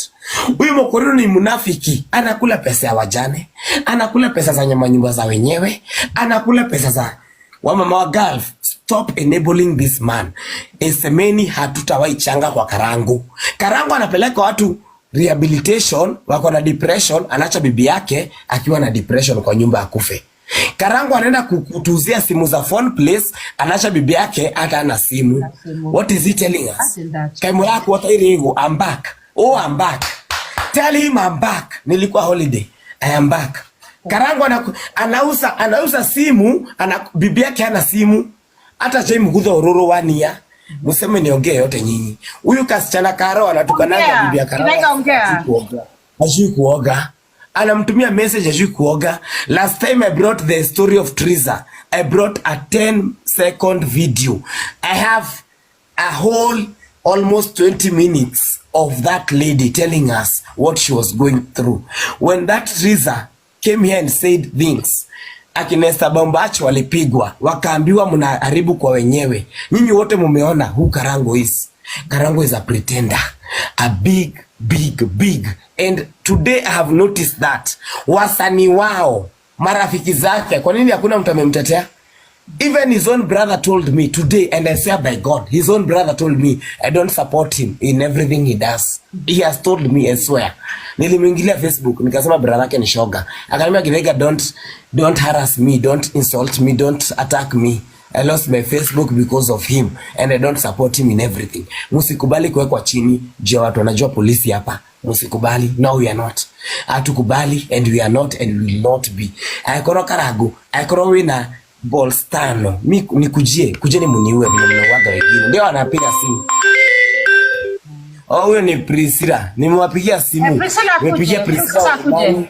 Huyu Mokorino ni munafiki, anakula pesa ya wajane, anakula pesa za nyama nyumba za wenyewe, anakula pesa za wamama wa Gulf. Stop enabling this man. Esemeni hatutawahi changa kwa Karangu. Karangu anapeleka watu rehabilitation, wako na depression, anaacha bibi yake akiwa na depression kwa nyumba akufe. Karangu anaenda kutuuzia simu za phone place, anaacha bibi yake hata ana simu. What is he telling us? Kaimu yako hata irigo, I'm back. Oh, I'm back. Tell him I'm back. Nilikuwa holiday. I am back. Karangu anauza anauza simu, bibi yake ana simu. Hata chai mgudha ororo wania. Museme niongee yote nyinyi. Huyu kasichana Karo anatukananga Ongea. bibi ya Karo. Kilaika ongea. Hajui kuoga. Hajui kuoga. Anamtumia message hajui kuoga. Last time I brought the story of Triza. I brought a 10-second video. I have a whole almost 20 minutes of that lady telling us what she was going through. When that Triza came here and said things, akina Esther Bambacho walipigwa, wakaambiwa mnaharibu kwa wenyewe. Nyinyi wote mumeona who Karango is. Karango is a pretender, a big big big. And today I have noticed that wasanii wao, marafiki zake, kwa nini hakuna mtu amemtetea? Even his own brother told me today, and I swear by God, his own brother told me I don't support him in everything he does. He has told me, I swear. Nilimwingilia Facebook nikasema brother yake ni shoga. Akaniambia Githaiga, don't harass me, don't insult me, don't attack me. I lost my Facebook because of him and I don't support him in everything. Msikubali kuwekwa chini juu ya watu wanajua polisi hapa. Msikubali. No, we are not. Hatukubali and we are not and we will not be. Aikoro Karagu, aikoro wina balls tano. Mi nikujie, kujeni muniue vile mnauaga wengine. Ndio anapiga simu. Oh, huyo ni Priscilla. Nimewapigia simu. Priscilla akuje, Nimepigia Priscilla. Priscilla akuje.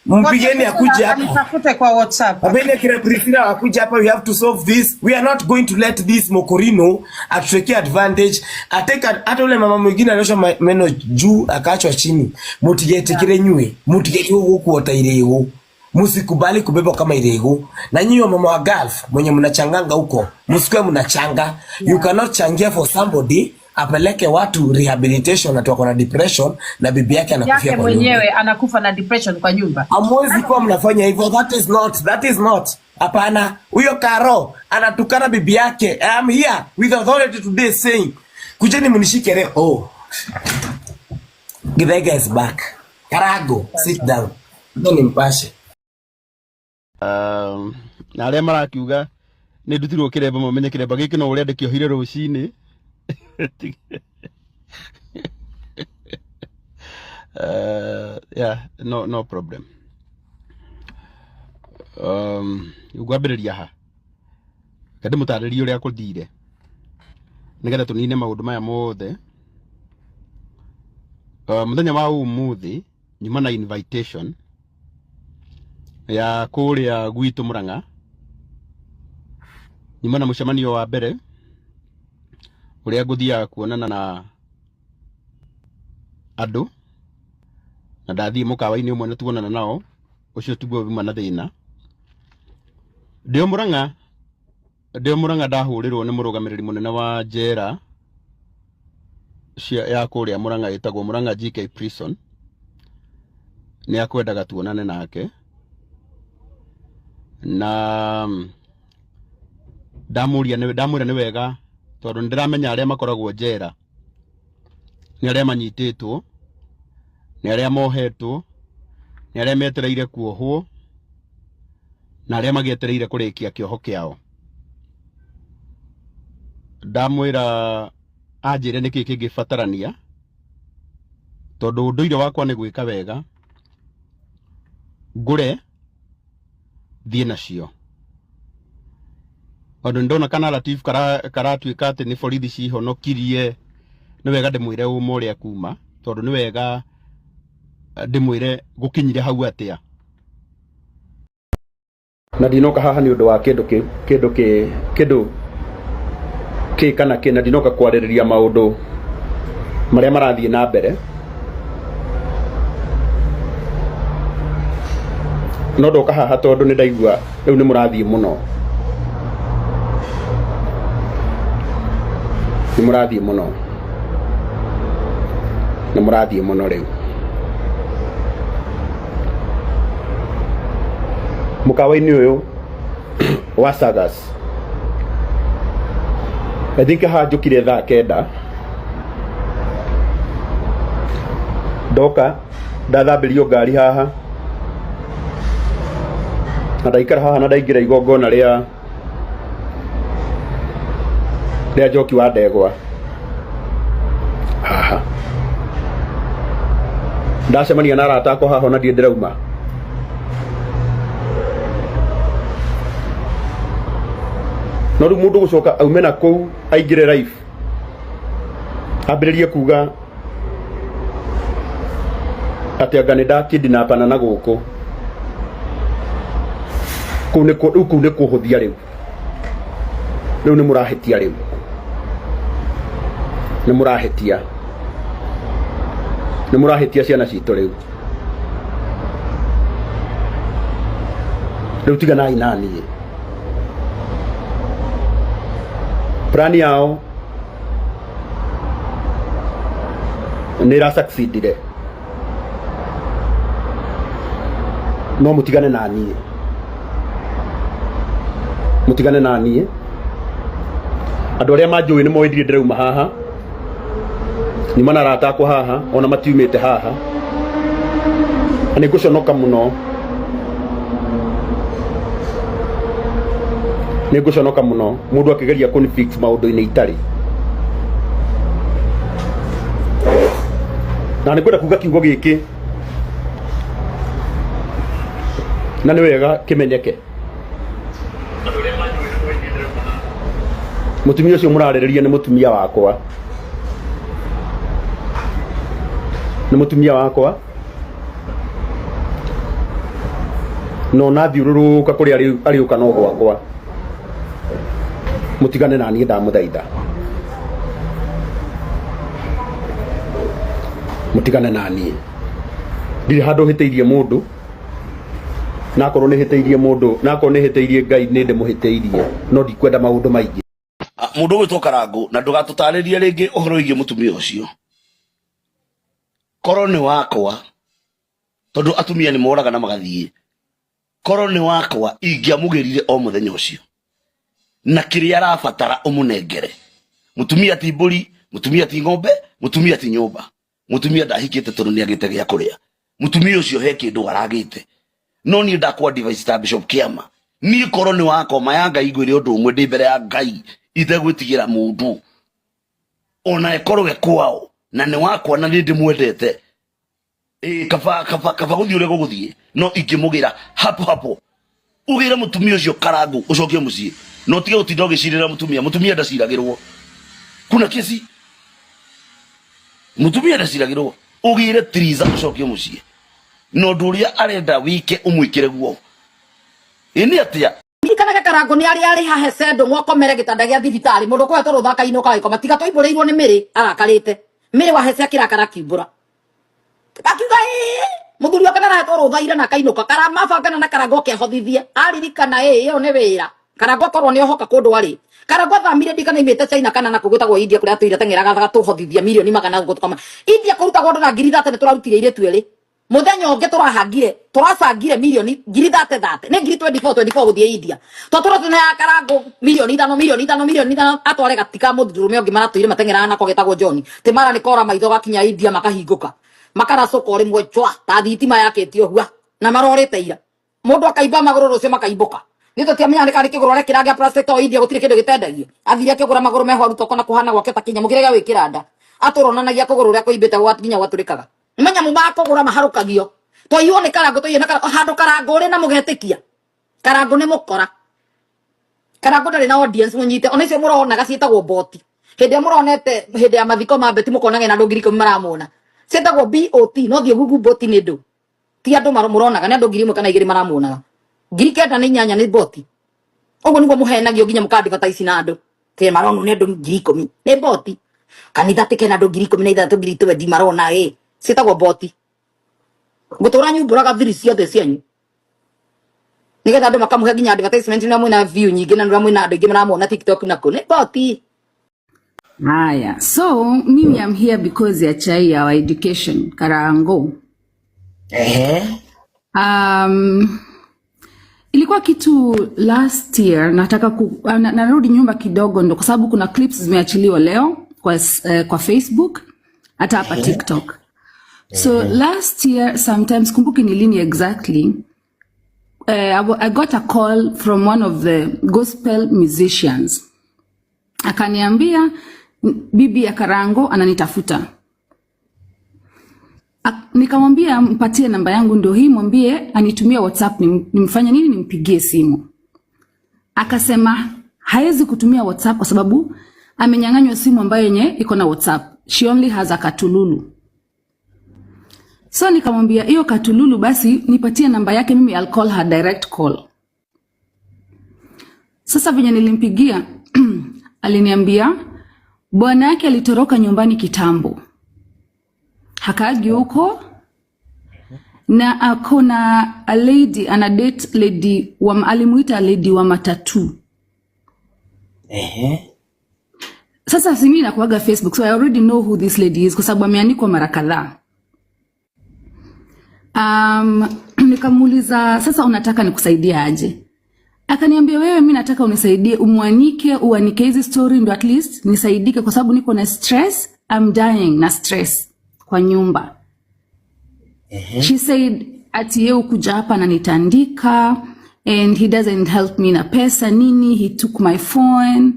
Mpigeni akuje hapa. Anitafute kwa WhatsApp. Wapende kina Priscilla wakuja hapa, we have to solve this. We are not going to let this Mokorino atuwekee advantage. Ateka hata ule mama mwingine aliosha meno juu akaachwa chini. Mutigetikire nyue, mutigetikire kuota irego. Msikubali kubebwa kama irego. Na nyinyi mama wa Gulf mwenye mnachanganga huko, msikuwe mnachanga. You cannot changia for somebody apeleke watu rehabilitation na wako na depression na bibi yake anakufia Yake kwa nyumba. mwenyewe anakufa na depression kwa nyumba. Hamwezi kuwa mnafanya hivyo. That is not, that is not. Hapana, huyo Karo anatukana bibi yake. I am here with authority today saying, kujeni mnishike leo. Oh. Githaiga is back. Karago, sit down. Ndio nimpashe. Na arĩa marakiuga nĩ ndutirwo kĩremba mamenye kĩremba gĩkĩ no ũrĩa ndĩkĩohire rũcinĩ. Yeah, no, no problem. Ngwambĩrĩria ha reke ndĩmũtarĩrie ũrĩa kũthire nĩgetha tũnine maũndũ maya mothe. Mũthenya wa ũmũthĩ nyuma na invitation ya kũrĩa gwitũ Murang'a, nyuma na mũcemanio wa mbere ũrĩa ngũthiaga kuonana na andũ, na ndathiĩ mũkawa-inĩ ũmwe na tuonana nao, ũcio tiguo uma na thĩna. Ndĩ o Murang'a ndahũrĩrwo nĩ mũrũgamĩrĩri mũnene wa njera ya kũrĩa Murang'a ĩtagwo Murang'a GK Prison, nĩ akwendaga tuonane nake, na ndamũria ndamwĩra nĩ wega tondũ nĩndĩramenya arĩa makoragwo njera nĩ arĩa manyitĩtwo, nĩ arĩa mohetwo, nĩ arĩa metereire kuohwo, na arĩa magĩetereire kũrĩkia kĩoho kĩao. Ndamwĩra anjĩre nĩkĩĩ kĩngĩbatarania tondũ ũndũire wakwa nĩ gwĩka wega, ngũre thiĩ nacio, tondũ nĩndona kana narrative karatuĩka atĩ nĩ borithi cihonokirie. Nĩ wega ndĩmwĩre ũma ũrĩa kuma, tondũ nĩ wega ndĩmwĩre gũkinyire hau atĩa. Na ndinoka haha nĩ ũndũ wa kĩndũ kĩndũ kĩndũ kĩ kana kĩ, na ndinoka kwarĩrĩria maũndũ marĩa marathiĩ na mbere, no ndoka haha tondũ nĩ ndaigua rĩu nĩ mũrathiĩ mũno, nĩ mũrathiĩ mũno, nĩ mũrathiĩ mũno rĩu. Mũkawa-inĩ ũyũ wa Sagas, I think haha njũkire thaa 9, ndoka ndathambĩrio ngari haha, Na ndaikara haha na ndaingĩra igongona rĩa rĩa njoki wa ndegwa haha ndacemania na arata akwa haha ona ndirĩ ndĩrauma no rĩu mũndũ gũcoka aume na kũu aingĩre life ambĩrĩrie kuga atĩ anga nĩ ndakidnapana na gũkũ kũu nĩ rĩu kũu nĩ kũhũthia rĩu rĩu nĩ mũrahĩtia rĩu nĩ mũrahĩtia nĩ mũrahĩtia ciana citũ rĩu rĩu tiganai na niĩ plan yao nä ĩra succeedire no mũtigane na niĩ mũtigane na niĩ andũ arĩa manjũĩ nĩ moĩ ndirĩ ndĩrauma haha nyuma na arata akwa haha ona matiumĩte haha na nĩ ngũconoka mũno nĩ ngũconoka mũno mũndũ akĩgeria kũnifix maũndũ-inĩ itarĩ na nĩ ngwenda kuga kiugo gĩkĩ na nĩ wega kĩmenyeke mũtumia ũcio mũrarĩrĩria nĩ mũtumia wakwa nĩ mũtumia wakwa no nathiũrũrũka kũrĩa arĩũka no gwakwa mũtigane na niĩ ndamũthaitha mũtigane na niĩ ndirĩ handũ hĩtĩirie mũndũ nakorwo nĩ hĩtĩirie mũndũ nakorwo nĩ hĩtĩirie Ngai nĩ ndĩmũhĩtĩirie no ndikwenda maũndũ maingĩ Mũndũ ũgwĩtwo Karangũ na ndũgatũtarĩrie rĩngĩ ũhoro wĩgiĩ mũtumia ũcio korwo nĩ wakwa tondũ atumia nĩ moraga na magathiĩ korwo nĩ wakwa ingĩamũgĩrire o mũthenya ũcio na kĩrĩa arabatara ũmũnengere mũtumia ti mbũri mũtumia ti ng'ombe mũtumia ti nyũmba mũtumia ndahikĩte tondũ nĩ agĩte gĩa kũrĩa mũtumia ũcio he kĩndũ aragĩte no niĩ ndakwa advice ta Bishop Kĩama niĩ korwo nĩ wakwa ma ya Ngai ngwĩre ũndũ ũmwe ndĩ mbere ya Ngai itegwĩtigĩra mũndũ ona ĩkorwo e kwao na nĩ wakwa na nĩ ndĩmwendete ĩ kaba kaba kaba gũthiĩ ũrĩa gũgũthiĩ no ingĩmũgĩra hapo hapo ugĩre mũtumia ũcio karangu ũcokie mũciĩ na ũtige gũtinda ũgĩcirĩra mũtumia mũtumia ndaciragĩrwo kuna kesi mũtumia ndaciragĩrwo ũgĩre triza ũcokie mũciĩ na ũndũ ũrĩa arenda wike ũmwĩkĩre guo ĩ nĩ atĩa Ririkanage Karangũ nĩ arĩ arĩha Hesendo mwakomere gĩtanda gĩa thibitarĩ mũndũ ũkoretwo rũtha akainũka agĩkoma tiga twaibũrĩirwo nĩ mĩrĩ arakarĩte mĩrĩ wa Hese akĩrakara akiumbũra akiuga ĩĩ mũthuri wake ndarahetwo rũtha ira na akainũka karamabangana na Karangũ akĩhothithia aririkana ĩĩ ĩyo nĩ wĩra Karangũ akorwo nĩ ohoka kũndũ arĩ Karangũ athamire ndikana imĩte China kana na kũgwĩtagwo India kũrĩa atũire teng'eraga agatũhothithia mirioni magana ũguo tũkama India kũrutagwo andũ na ngiri thate nĩ tũrarutire airĩtu erĩ muthenya ũngĩ tũrahangire tũracangire mirioni ngiri thate thate nĩ ngiri 24 24 gũthiĩ India twatũra tũneaga Karangũ mirioni ithano mirioni ithano mirioni ithano atware gatika mũndũrũme ũngĩ maratũire mateng'eraga nako getagwo John tĩ mara nĩ kora maitho gakinya India makahingũka makaracũka o rĩmwe chwa ta thitima yakĩtio hua na marorĩte ira mũndũ akaimba magũrũ rũciũ makaimbũka nĩ tũtiamenya nĩ karĩ kĩgũrũ arekĩra gĩa plastic to India gũtirĩ kĩndũ gĩtendagio athire akĩgũra magũrũ meho arutwo kona kũhana gwake ta kĩnyamũ kĩrĩa gĩa gwĩkĩra nda atũronanagia kũgũrũ ũrĩa kũimbĩte gwa nginya gwatũrĩkaga nĩ manyamũ ma kũgũra maharũkagio twaiywo nĩ Karangũ twaiywo na Karangũ handũ Karangũ ũrĩ na mũgetĩkia Karangũ nĩ mũkora Karangũ ndarĩ na audience mũnyite ona icio mũronaga ciĩtagwo boti hĩndĩ ĩrĩa mũronete hĩndĩ ya mathiko ma Beti mũkonaga ena andũ 10,000 maramuona ciĩtagwo BOT no thiĩ Google boti nĩ ndũ ti andũ mũronaga nĩ andũ 1,000 kana 2 maramuonaga 9,008 nĩ boti ũguo nĩguo mũhenagio nginya mũka advertise na andũ tĩ maronwo nĩ andũ 10,000 nĩ boti kanitha tĩ kena andũ 16,000 20,000 marona ĩ ciĩtagwo boti ngũtũra nyumbũraga thiri ciothe cianyu nigetha andũ makamũhe nginya advertisement na mwĩna view nyingĩ na nĩ mwĩna andũ aingĩ maramuona TikTok na kũ nĩ boti Haya, so mimi I'm here because ya chai ya our education Karango. Ehe. Ilikuwa kitu last year nataka narudi nyumba kidogo ndo kwa sababu kuna clips zimeachiliwa leo kwa Facebook hata hapa TikTok. So last year sometimes kumbuki ni lini exactly. I got a call from one of the gospel musicians. Akaniambia bibi ya Karango ananitafuta. Nikamwambia mpatie namba yangu ndio hii, mwambie anitumie WhatsApp nimfanye nini, nimpigie simu. Akasema haezi kutumia WhatsApp kwa sababu amenyang'anywa simu ambayo yenye iko na WhatsApp. She only has a katululu. So nikamwambia hiyo katululu basi nipatie namba yake mimi, I'll call her direct call. Sasa venye nilimpigia, aliniambia bwana yake alitoroka nyumbani kitambo, hakaagi huko na ako na a lady, ana date lady wa, alimuita lady wa matatu. Sasa si mimi nakuaga Facebook, so I already know who this lady is kwa sababu ameandikwa mara kadhaa. Nikamuuliza, "Sasa unataka nikusaidie aje?" Akaniambia, "Wewe, mi nataka unisaidie umwanike, uanike hizi story ndo at least nisaidike kwa sababu niko na stress, I'm dying na stress kwa nyumba." She said ati yeye ukuja hapa ananitandika and he doesn't help me na pesa nini, he took my phone.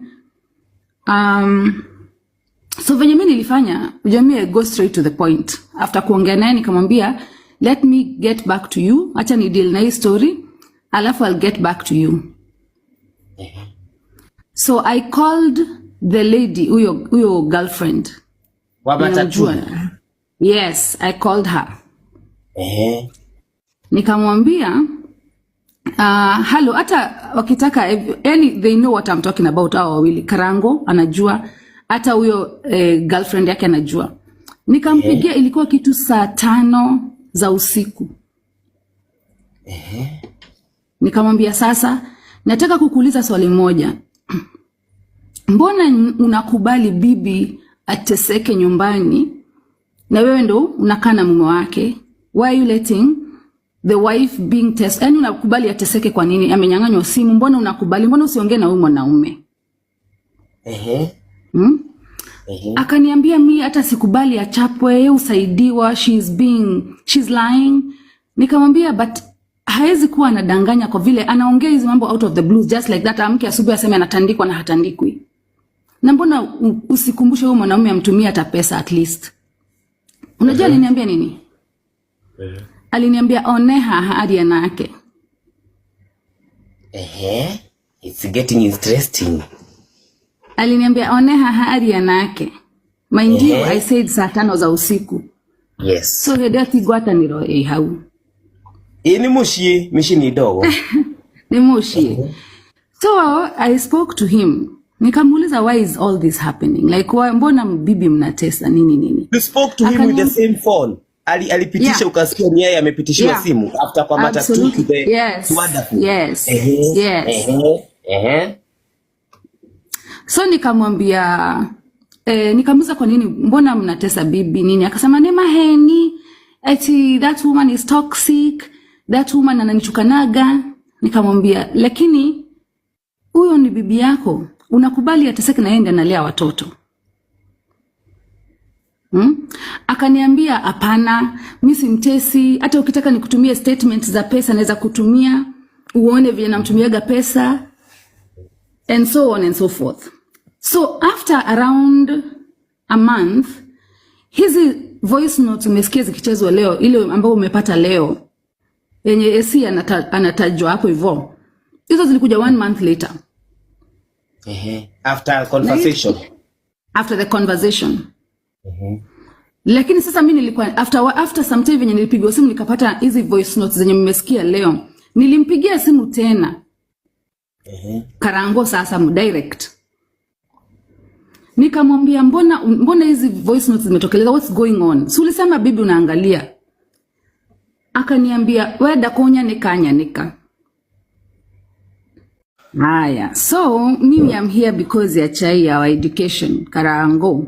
So venye mi nilifanya, ujamii, I go straight to the point. After kuongea naye, nikamwambia, "Let me get back to you, acha ni deal na hii story, alafu I'll get back to you." So I called the lady, huyo girlfriend. Wa matatu. Ninamjua. Yes, I called her. Nikamwambia, "Hello." Hata wakitaka, yani they know what I'm talking about, hao wawili. Karango anajua, hata huyo girlfriend yake anajua. Nikampigia, ilikuwa kitu saa 5 za usiku. Nikamwambia, "Sasa nataka kukuuliza swali moja. Mbona unakubali bibi ateseke nyumbani na wewe ndo unakaa na mume wake? Why are you letting the wife being test? Yani unakubali ateseke kwa nini? Amenyang'anywa simu, mbona unakubali? Mbona usiongee na huyu mwanaume?" Akaniambia, "Mi hata sikubali achapwe, yeye usaidiwa, she's lying." Nikamwambia, "But hawezi kuwa anadanganya kwa vile anaongea hizi mambo out of the blue just like that. Amke asubuhi aseme anatandikwa na hatandikwi. Na mbona usikumbushe huyu mwanaume amtumie hata pesa at least?" Unajua aliniambia nini? Aliniambia, "Oneha hadi anake." Ehe. It's getting interesting. Aliniambia, "Oneha hadi anake." Mind you, I said saa 5 za usiku. So hĩndĩ ĩyo ti ngwatanĩro ĩ hau. Ĩ nĩ mũciĩ, mĩciĩ nĩ ndogo. Nĩ mũciĩ. So I spoke to him. Nikamuuliza, "Why is all this happening? Like why, mbona bibi mnatesa nini nini?" You spoke to him with the same phone. Alipitisha ukasikia ni yeye amepitishiwa simu after kwa matatu to Absolutely. the Yes. to wonderful. Yes. Yes. Ehe. So nikamwambia, nikamuuliza, "Kwa nini, mbona mnatesa bibi nini?" Akasema ni maheni, ati that woman is toxic, that woman ananitukanaga. Nikamwambia, "Lakini huyo ni bibi yako, unakubali ateseke na yeye ndiye analea watoto?" Akaniambia, "Hapana, mi simtesi, hata ukitaka nikutumie statement za pesa naweza kutumia uone vile namtumiaga pesa," and so on and so forth. So after around a month, hizi voice notes umesikia zikichezwa leo, ile ambayo umepata leo yenye AC anatajwa hapo hivyo, hizo zilikuja one month later. Ehe. After conversation. After the conversation. Lakini sasa mi nilikuwa after some time, venye nilipigwa simu nikapata hizi voice notes zenye mmesikia leo, nilimpigia simu tena Karango sasa direct, nikamwambia, Mbona hizi voice notes zimetokeleza? What's going on? Si ulisema bibi unaangalia?" Akaniambia, "Wenda kunyanika nyanika." Haya, so mimi am here because ya chai ya our education, Karango.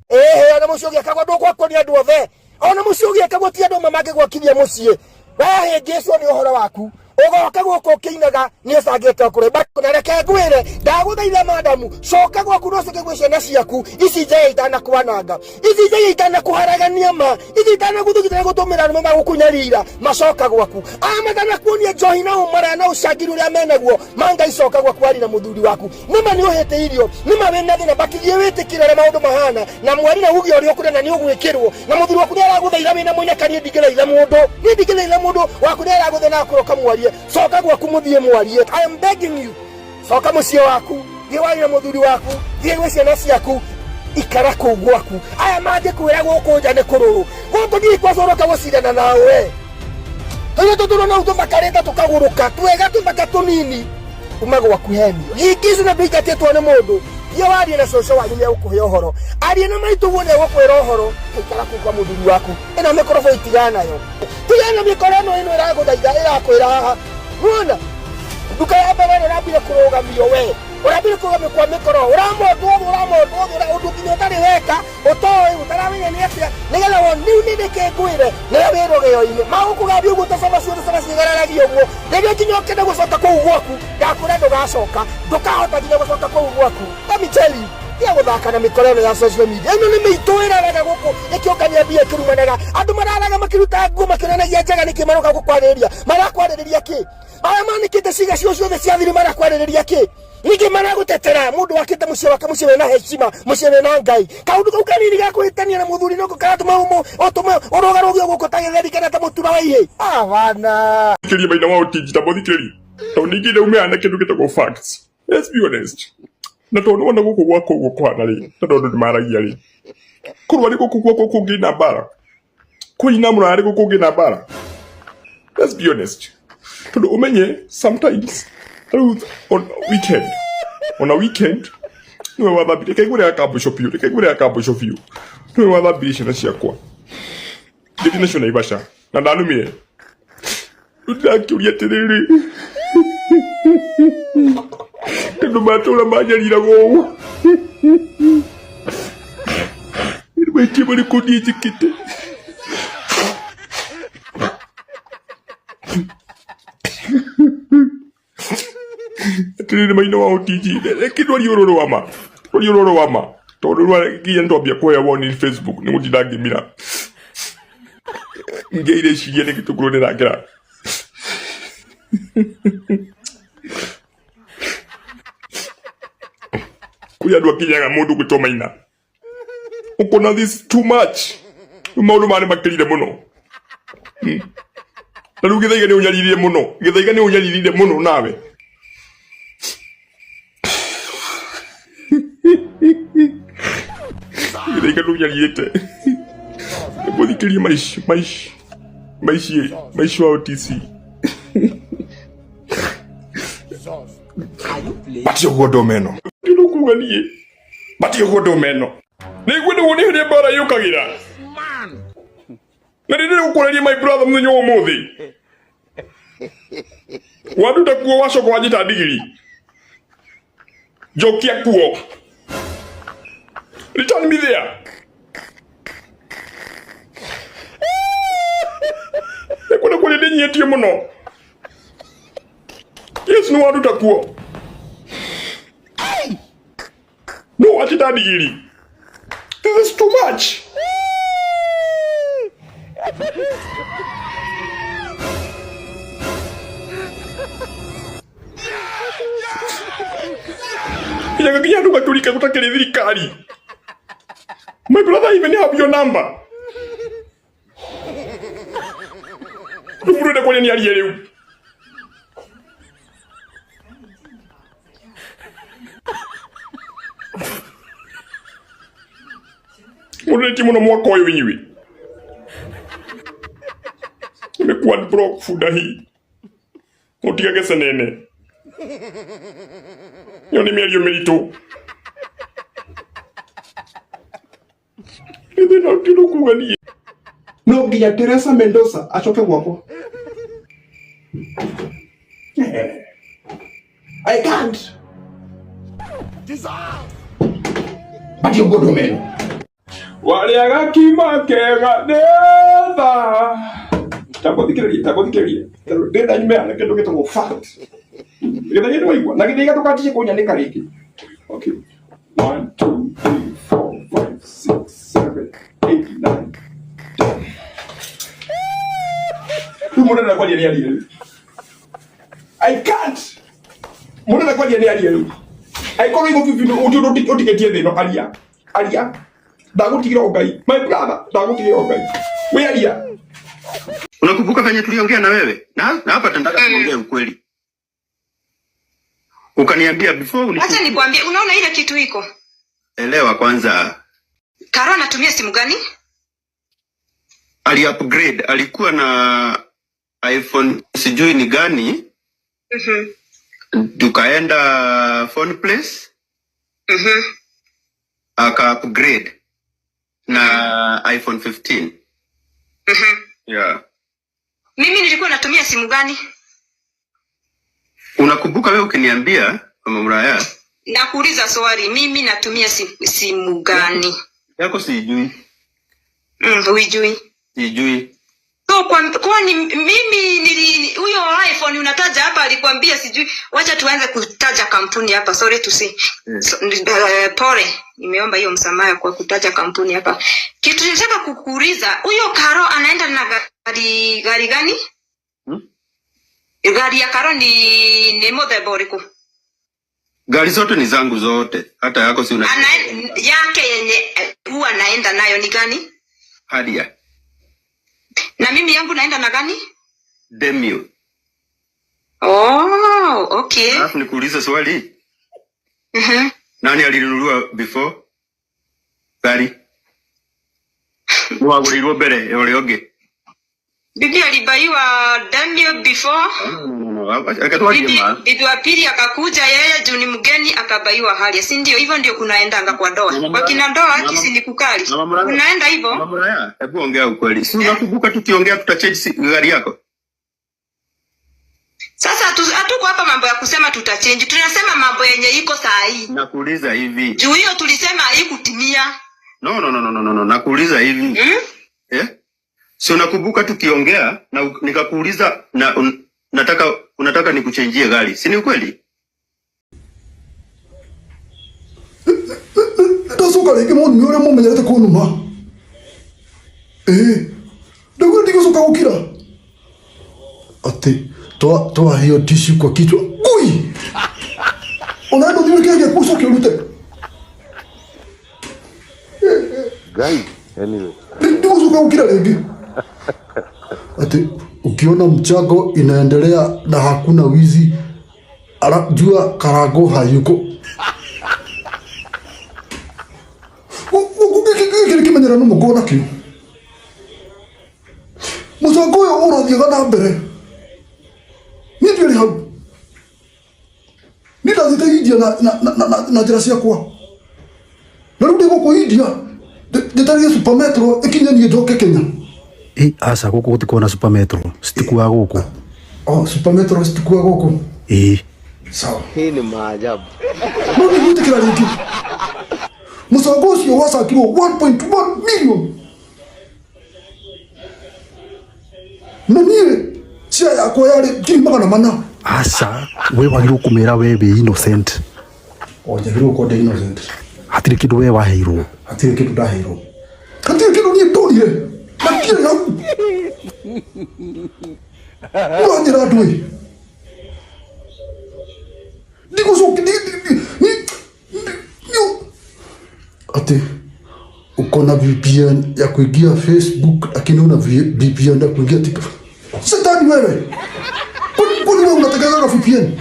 Ĩhĩ, ona mũciĩ ũgĩakagwo ndũgwakwo nĩ andũ othe, ona mũciĩ ũgĩakagwo ti andũ amwe mangĩgwakithia mũciĩ. We hĩngĩcwo nĩ ũhoro waku. Ũgoka gũkũ ũkĩinaga nĩ ũcangĩte kũrĩ na reke ngwĩre, ndagũthaitha madamu, coka gwaku na ũcoke gwĩ ciana ciaku. Ici njaya itanakwananga, ici njaya itanakũharagania, ma ici itanagũthugithia gũtũmĩra arũme magũkũnyarira, macoka gwaku. Aya matanakuonia njohi na ũmara na ũcangiri ũrĩa menaguo, manga icoka gwaku wari na mũthuri waku. Nĩma nĩ ũhĩtĩirio, nĩma wĩna thĩna, but thiĩ wĩtĩkĩre ũrĩa maũndũ mahana, na mwari na uge ũrĩa ũkũrĩa na nĩ ũgwĩkĩrwo. Na mũthuri waku nĩ aragũthaitha wĩna mũnyaka. Niĩ ndingĩthaitha mũndũ, niĩ ndingĩthaitha mũndũ waku nĩ aragũthaitha na akũroka mwarie. Coka gwaku mũthiĩ mwarie. I am begging you, coka mũciĩ waku, thiĩ warie na mũthuri waku, thiĩ gwĩ ciana ciaku, ikara kũu gwaku. Aya mangĩkwĩra gũkũ nja nĩ kũrũrũ, gũkũ ndiĩ kwacoroka gũcindana nawe. Tũrĩa tũtũrona ũũ tũthakarĩte tũkagũrũka twega, tũthaka tũnini, uma gwaku henio hingi ici na ndũingatĩtwo nĩ mũndũ. Thiĩ warie na cũcũ wanyu, nĩ egũkũhe ũhoro. Arie na maitũ guo, nĩ egũkwĩra ũhoro. Ikara kũu kwa mũthuri waku. Ĩno mĩkorobo itigana nayo, tigana na mĩkoro ĩno. Ĩno ĩragũthaitha, ĩrakwĩra haha nĩwona nduka ya mbere ĩrĩa ũrambire kũrũgamio, we ũrambire kũrũgamio kwa mĩkoro, ũramondwo ũguo, ũramondwo ũguo, ũndũ nginya ũtarĩ weka, ũtoĩ, ũtaramenya nĩ atĩa, nĩgetha wone. Rĩu nĩ nĩkĩ ngwĩre, nĩwe wĩ rũgĩo-inĩ magũkũgambia ũguo ta caba ciothe, caba ciĩgararagia ũguo. Rĩrĩa nginya ũkĩenda gũcoka kũu gwaku, ndakwĩra ndũgacoka, ndũkahota nginya gũcoka kũu gwaku. Let me tell you, tiga gũthaka na mĩkoro ĩno ya social media. Ĩno nĩ mĩitũ ĩraraga gũkũ ĩkĩũngania mbia, ĩkĩrumanaga andũ, mararaga makĩruta nguo, makĩonanagia njega. Nĩkĩ maroka gũkwarĩrĩria? Marakwarĩrĩria kĩ? Aya manĩkĩte ciĩga cio ciothe cia thiri, marakwarĩrĩria kĩ? Ningĩ maragũtetera mũndũ wakĩte mũciĩ wake, mũciĩ wĩna heshima, mũciĩ wĩna Ngai. Kaũndũ kau kanini ga kũhĩtania na mũthuri noko karatũma ũtũme ũrũgarũgio gũkũ ta gĩtheri kana ta mũtura wa ihĩ. Abana Thikĩrĩria maina wa ũtinji ta mũthikĩrĩri, tondũ ningĩ ndaumĩra na kĩndũ gĩtagwo facts. Let's be honest, na tondũ nĩwona gũkũ gwakwa ũguo kũhana rĩ, na tondũ nĩmaragia rĩ, korwo arĩ gũkũ gwakwa kũngĩ na mbara kũina mũrarĩ gũkũ kũngĩ na mbara. Let's be honest, tondũ ũmenye sometimes rĩu on weekend, ona weekend niwe wathambirie. Reke ngwĩre gakambũco biũ, reke ngwĩre gakambũco biũ, niwe wathambirie ciana ciakwa ngĩthiĩ nacio Naivasha na ndanumire. Rĩu ndĩrakĩũria atĩrĩrĩ, tondũ matũra manyariraga ũũ, nĩ mahĩtia marĩkũ niĩ njĩkĩte? Atĩrĩrĩ maina wa ũtinji, reke ndwarie ũrũrũ wa ma, ndwarie ũrũrũ wa ma, tondũ rwa nginya nĩtwambia kũheo warning Facebook nĩ gũtinda ngĩmira ngeire iciria nĩ gĩtũngũrũ nĩrangĩra. Kũrĩ andũ akinyaga mũndũ gwĩtwo Maina, ũkona this is too much. Rĩu maũndũ maya nĩ makĩrire mũno. Na rĩu Gĩthaiga nĩ ũnyaririre mũno, Gĩthaiga nĩ ũnyaririre mũno nawe. Gĩthaiga nĩ ũnyarirĩte. Mũthikĩrie maici maici maici maici wa OTC. Bati ũguo ndũma ĩno. Ndĩrĩ kuga niĩ bati ũguo ndũma ĩno. Nĩguo nĩguo nĩ harĩa mbara yũkagĩra. Na rĩrĩ gũkũrĩria my brother mũthenya wa ũmũthĩ. Wanduta kuo wacoka wanjĩta ndigiri. Njokia kuo. Return me there. Nĩkuo nĩkuo nĩndĩnyietie mũno. Yes, nĩ wanduta kuo. No wanjĩta ndigiri. This is too much. Kinyaga kinya andũ gatũrika gũtakĩrĩ thirikari. My brother, I even have your number. Rĩu mũndũ ũrenda kwaria nĩ arie rĩu. Mũrĩtie mũno mwaka ũyũ inyuĩ. Nimekuwa broke funda hii. Mũtigage cenene. Ĩyo nĩ mĩario mĩritũ. Nĩ thĩna ũngĩ kuga niĩ. No nginya Teresa Mendoza acoke gwakwa. I can't. Bati ũguo ndũma ĩno. Warĩaga kima kega nĩ tha. Tambo thikĩrĩrie. Tondũ ndĩrenda nyume haha na kĩndũ gĩtagwo fact. Nĩgetha niĩ nĩwaigua. Na githĩ ndũgatige kũnyanĩka rĩngĩ. Okay. 1 2 3 4 5 6 7 8 9 10. Rĩu mũndũ arenda kwaria nĩ arie rĩu. I can't. Mũndũ arenda kwaria nĩ arie rĩu. Angĩkorwo igũ bibi ũndũ ũtigĩtie thĩ ĩno aria. Aria. Ndagũtigĩra o Ngai. My brother, ndagũtigĩra o Ngai. We aria. Unakumbuka venye tuliongea na wewe? Na hapa tunataka tuongee ukweli. Ukaniambia before Acha unichukie. nikwambie, unaona ile kitu iko Elewa kwanza, Karo anatumia simu gani? ali upgrade, alikuwa na iPhone sijui ni gani, tukaenda phone place aka upgrade na iPhone 15. Yeah. Mimi nilikuwa natumia simu gani? Unakumbuka wewe ukiniambia mama Mraya Nakuuliza swali, mimi natumia simu gani? yako sijui, Huijui. sijui. So kwani mimi nili huyo iPhone unataja hapa alikwambia sijui. Wacha tuanze kutaja kampuni hapa. Sorry to say. So, pole, nimeomba hiyo msamaha kwa kutaja kampuni hapa. Kitu nataka kukuuliza, huyo Karo anaenda na gari gani? Gari ya Karo ni muthemba ũrĩkũ? Gari zote ni zangu zote, hata yako si una Ana yake yenye huwa anaenda nayo ni gani? Hadia Na mimi yangu naenda na gani? Demio. Oh, okay. Alafu nikuulize swali. Nani alinunua before gari? Wagũrĩirwo mbere ya ũrĩa ũngĩ. Bibi alibaiwa Demio before. No, reke twarie Bibi, ma. bibi wa pili akakuja yeye juu ni mgeni akabaiwa hali, si ndio? Hivyo ndio kunaendanga kwa ndoa. Kwa kina ndoa kisi ni kukali, kunaenda hivyo. Mama Muraya, hebu ongea ukweli. Si unakumbuka tukiongea tutachange gari yako? Sasa hatuko hapa mambo ya kusema tutachange, tunasema mambo yenye iko saa hii. Nakuuliza hivi. Juu hiyo tulisema haikutimia. No, no, no, no, no, no, no. Nakuuliza hivi. Eh? Si unakumbuka tukiongea na nikakuuliza na nataka unataka nikuchenjie gari. Si ni ukweli? Ndacoka rĩngĩ mũnumi ũrĩa mũmenyerete kũnuma ĩĩ ndaigua ndigũcoka gũkira atĩ toa hiyo tissue kwa kichwa ngui ona ndũthiĩ wĩkĩre gĩaku ũcoke ũrute Guy, anyway. Ndigũcoka gũkira rĩngĩ atĩ ukiona mchango inaendelea na hakuna wizi ala, jua Karango hayuko. Gĩkĩ nĩ kĩmenyerano mũkorwo nakĩo mũcango ũyũ ũrathiaga na mbere niĩ ndiarĩ hau niĩ ndathiĩte India na njĩra ciakwa na rĩu ndĩ gũkũ India njĩtereire Super Metro ĩkinye niĩ njoke Kenya. Ĩ aca gũkũ gũtikoragwo na Super Metro citikuaga gũkũ. Oh, Super Metro citikuaga gũkũ. Ĩ. Sawa. Hii ni maajabu. No ndigwĩtĩkĩra rĩngĩ mũcango ũcio wacangirwo 1.1 million na niĩ share yakwa yarĩ 400,000. Aca we wagĩrĩirwo kũmera we wĩ innocent. O njagĩrĩirwo gũkorwo ndĩ innocent. Hatirĩ kĩndũ we waheirwo. Hatirĩ kĩndũ ndaheirwo. Hatirĩ kĩndũ niĩ ndonire na ndirĩ hau. Ũranjĩra andũ ĩ ndigũcoka atĩ uko na VPN ya kuingia Facebook lakini una VPN ya kuingia TikTok. Shetani wewe. Kwani wewe unatengeneza VPN?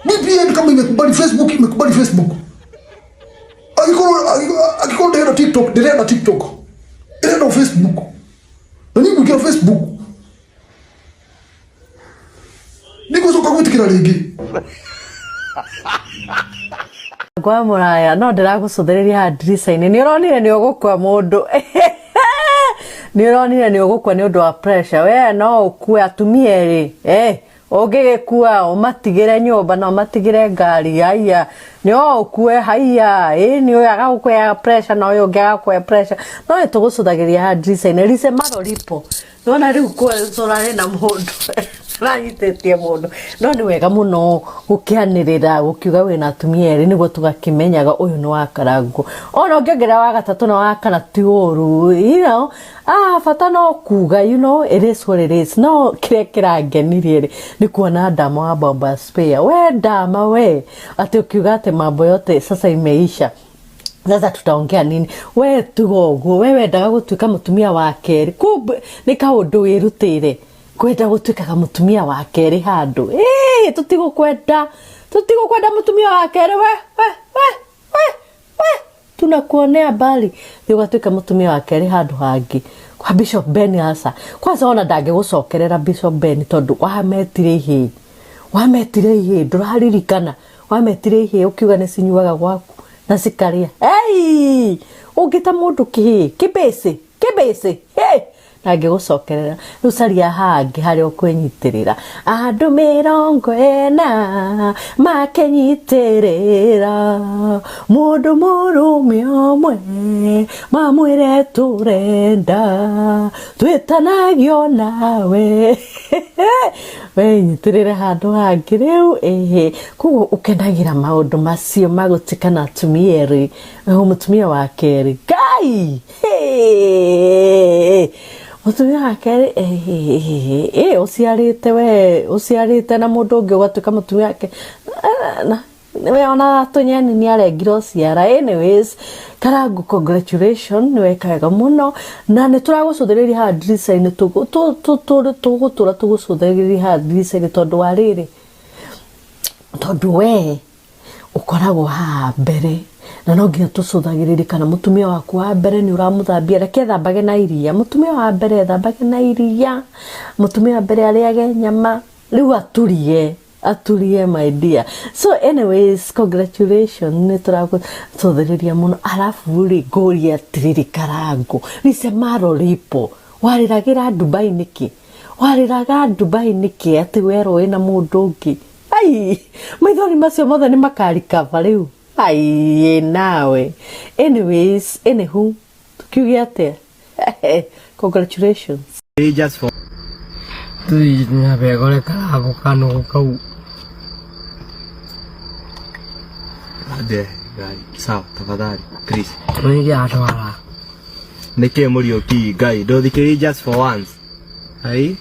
VPN kama imekubali Facebook, imekubali Facebook. Akikorwo ndĩrenda TikTok, ndĩrenda TikTok. Ndĩrenda Facebook. Na niĩ ngwĩkĩra Facebook. Ndigũcoka gwĩtĩkĩra rĩngĩ. Kwa Muraya no ndĩragũcũthĩrĩria haha ndirica-inĩ nĩ ũronire nĩ ũgũkua mũndũ nĩ ũronire nĩ ũgũkua nĩ ũndũ wa pressure we no ũkue atumia erĩ Ũngĩgĩkua ũmatigĩre nyũmba na ũmatigĩre ngari haiya nĩ o ũkue haiya ĩ nĩ ũyũ agagũkũheaga pressure na ũyũ ũngĩ agakũhe pressure no nĩ tũgũcũthagĩria haha ndirica-inĩ lisemalo lipo nona rĩu kũrarĩ na mũndũ aranyitĩtie mũndũ no nĩ wega mũno gũkĩanĩrĩra gũkiuga wĩna atumia erĩ nĩguo tũgakĩmenyaga ũyũ nĩ wa Karangũ ona ũngĩongerera wa gatatũ na wa kana ti ũru you know ah bata no kuga you know it is what it is no kĩrĩa kĩrangenirie rĩ nĩ kuona ndama wa Bomba Spare we ndama we atĩ ũkiuga atĩ mambo yote sasa imeisha sasa tutaongea nini we tiga ũguo we wendaga gũtuĩka mũtumia wa kerĩ kumbe nĩ kaũndũ wĩrutĩire kwenda gũtuĩkaga mũtumia wa kerĩ handũ ĩĩ tũtigũkwenda tũtigũkwenda mũtumia wa kerĩ we we we we we tunakuonea mbali thiĩ ũgatuĩka mũtumia wa kerĩ handũ hangĩ kwa Bishop Ben aca kwanza ona ndangĩgũcokerera Bishop Ben tondũ wametire ihĩĩ wametire ihĩĩ ndũraririkana wametire ihĩĩ ũkiuga nĩ cinyuaga gwaku na cikarĩa ei ũngĩta mũndũ kĩhĩĩ kĩbĩcĩ kĩbĩcĩ hey! Ndangĩgũcokerera rĩu caria hangĩ harĩa ũkwĩnyitĩrĩra andũ 40 makenyitĩrĩra mũndũ mũrũme ũmwe mamwĩre tũrenda twĩtanagio nawe wenyitĩrĩre handũ hangĩ rĩu ĩhĩ koguo ũkenagĩra maũndũ macio ma gũtuĩka na atumia erĩ mũtumia wa kerĩ Ngai hey! Mũtumia wa kerĩ ĩ ũciarĩte we ũciarĩte na mũndũ ũngĩ ũgatuĩka mũtumia wake we ona tũnyeni nĩ arengire ũciara anyways Karangu congratulations nĩ weka wega mũno na nĩ tũragũcũthĩrĩria haha ndirica-inĩ tũgũtũra tũgũcũthĩrĩria haha ndirica-inĩ tondũ wa rĩrĩ tondũ we ũkoragwo haha mbere na no nginya tũcũthagĩrĩrie kana mũtumia waku wa mbere nĩ ũramũthambia reke ethambage na iria mũtumia wa mbere ethambage na iria mũtumia wa mbere arĩage nyama rĩu aturie aturie my dear so anyways congratulations nĩ tũragũcũthĩrĩria mũno alafu rĩ ngũrie atĩrĩrĩ Karangu lisemalo lipo warĩragĩra Dubai nĩkĩ warĩraga Dubai nĩkĩ atĩ werwo wĩna mũndũ ũngĩ ai maithori macio mothe nĩ makarikaba rĩu ai nawe anyways anywho tukiuge atĩa congratulations Just for Tunyabegore Karangu kanugu kau Ade, Ngai. Sawa, tafadhali. Please. Nĩkĩ atwara Nĩkĩ Mũriũki Ngai ndũthikĩrĩrie just for once. Ai.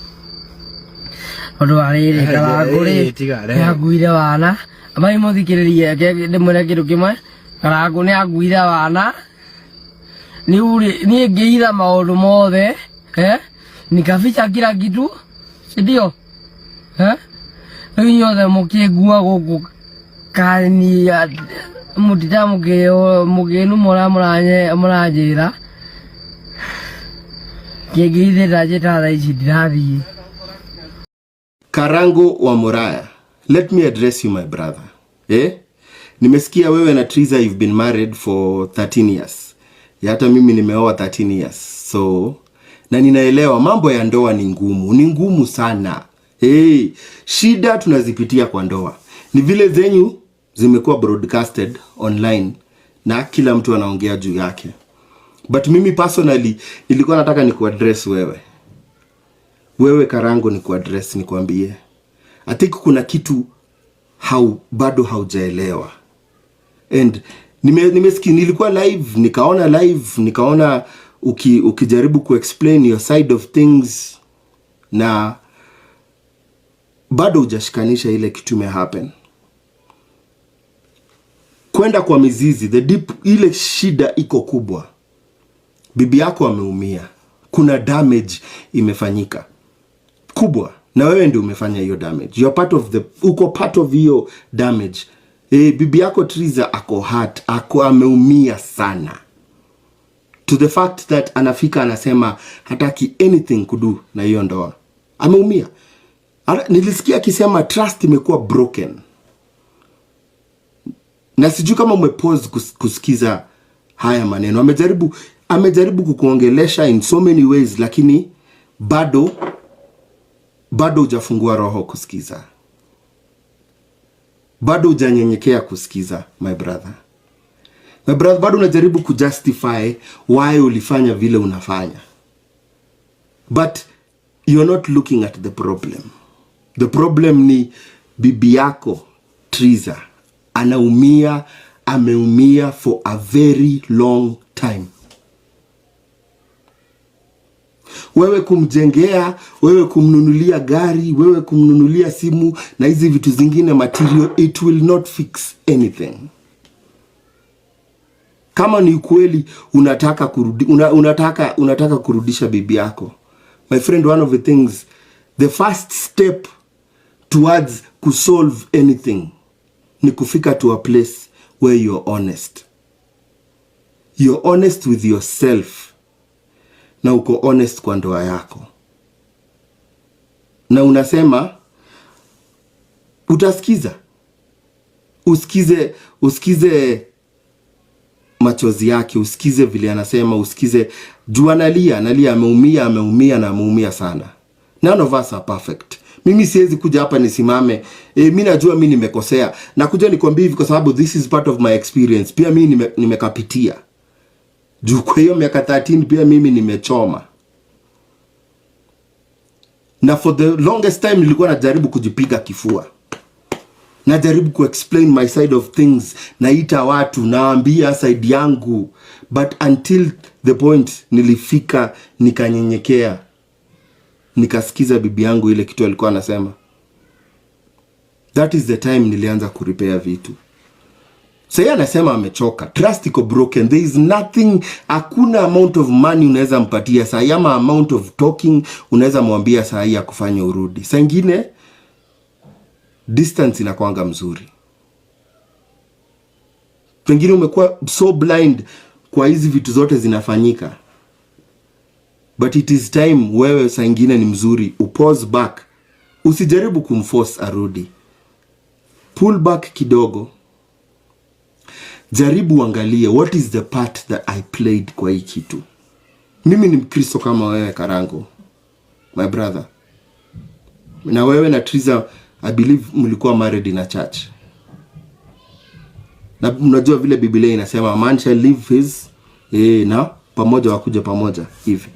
Ũndũ wa rĩrĩ Karangu rĩ Tiga rehe. nĩanguire wana amai mũthikĩrĩrie ndĩmwĩre kĩndũ kĩmwe Karangu nĩanguire wana rĩu rĩ niĩ ngĩitha maũndũ mothe eh nikaficha kila kitu si ndio eh rĩu inyuothe mũkĩngua gũkũ kani mũtinda mũkĩnuma ũrĩa mũranjĩra kĩngĩithĩra njĩta thaa ici ndirathiĩ. Karangu wa Muraya, let me address you my brother. Eh? Nimesikia wewe na Triza you've been married for 13 years. Ya hata mimi nimeoa 13 years. So, na ninaelewa mambo ya ndoa ni ngumu sana. Hey, shida tunazipitia kwa ndoa. Ni vile zenyu zimekuwa broadcasted online na kila mtu anaongea juu yake. But mimi personally nilikuwa nataka nikuaddress wewe. Wewe Karangu nikuaddress nikuambie. I think kuna kitu bado haujaelewa. And nimesikia nilikuwa live, nikaona ukijaribu kuexplain your side of things na bado hujashikanisha ile kitu ime happen. Kwenda kwa mizizi, the deep, ile shida iko kubwa. Bibi yako ameumia. Kuna damage imefanyika kubwa na wewe ndio umefanya hiyo damage. You are part of the, uko part of hiyo damage. Bibi yako Triza ako hurt, ako ameumia sana. To the fact that anafika anasema hataki anything kudu na hiyo ndoa. Ameumia. Nilisikia akisema trust imekuwa broken. Na sijui kama umepause kusikiza haya maneno. Amejaribu kukuongelesha in so many ways, lakini Bado hujafungua roho kusikiza, bado hujanyenyekea kusikiza, my brother. My brother, bado unajaribu kujustify why ulifanya vile unafanya, but you're not looking at the problem. The problem ni bibi yako Triza anaumia, ameumia for a very long time. Wewe kumjengea, wewe kumnunulia gari, wewe kumnunulia simu na hizi vitu zingine material, it will not fix anything. Kama ni kweli unataka kurudi, unataka kurudisha bibi yako, my friend, one of the things, the first step towards kusolve anything ni kufika to a place where you're honest. You're honest with yourself na uko honest kwa ndoa yako, na unasema utasikiza, usikize, usikize machozi yake, usikize vile anasema, usikize juu analia, analia, ameumia, ameumia na ameumia sana. None of us are perfect. Mimi siwezi kuja hapa nisimame, mi najua mi nimekosea, nakuja nikwambie hivi kwa sababu this is part of my experience. Pia mi nimekapitia juu kwa hiyo miaka 13 pia mimi nimechoma, na for the longest time nilikuwa najaribu kujipiga kifua, najaribu kuexplain my side of things, naita watu, naambia side yangu, but until the point nilifika nikanyenyekea, nikasikiza bibi yangu ile kitu alikuwa anasema. That is the time nilianza kurepair vitu. Sasa anasema amechoka, trust iko broken, there is nothing, hakuna amount of money unaweza mpatia sahi ama amount of talking unaweza mwambia sahi ya kufanya urudi. Saa ingine distance inakuanga mzuri, pengine umekuwa so blind kwa hizi vitu zote zinafanyika, but it is time wewe saa ingine ni mzuri upause back, usijaribu kumforce arudi, pull back kidogo, jaribu uangalie what is the part that I played kwa hii kitu. Mimi ni Mkristo kama wewe Karango, my brother, na wewe na Triza I believe mlikuwa married in a church, na mnajua vile Biblia inasema man shall leave his na pamoja wakuja pamoja hivi.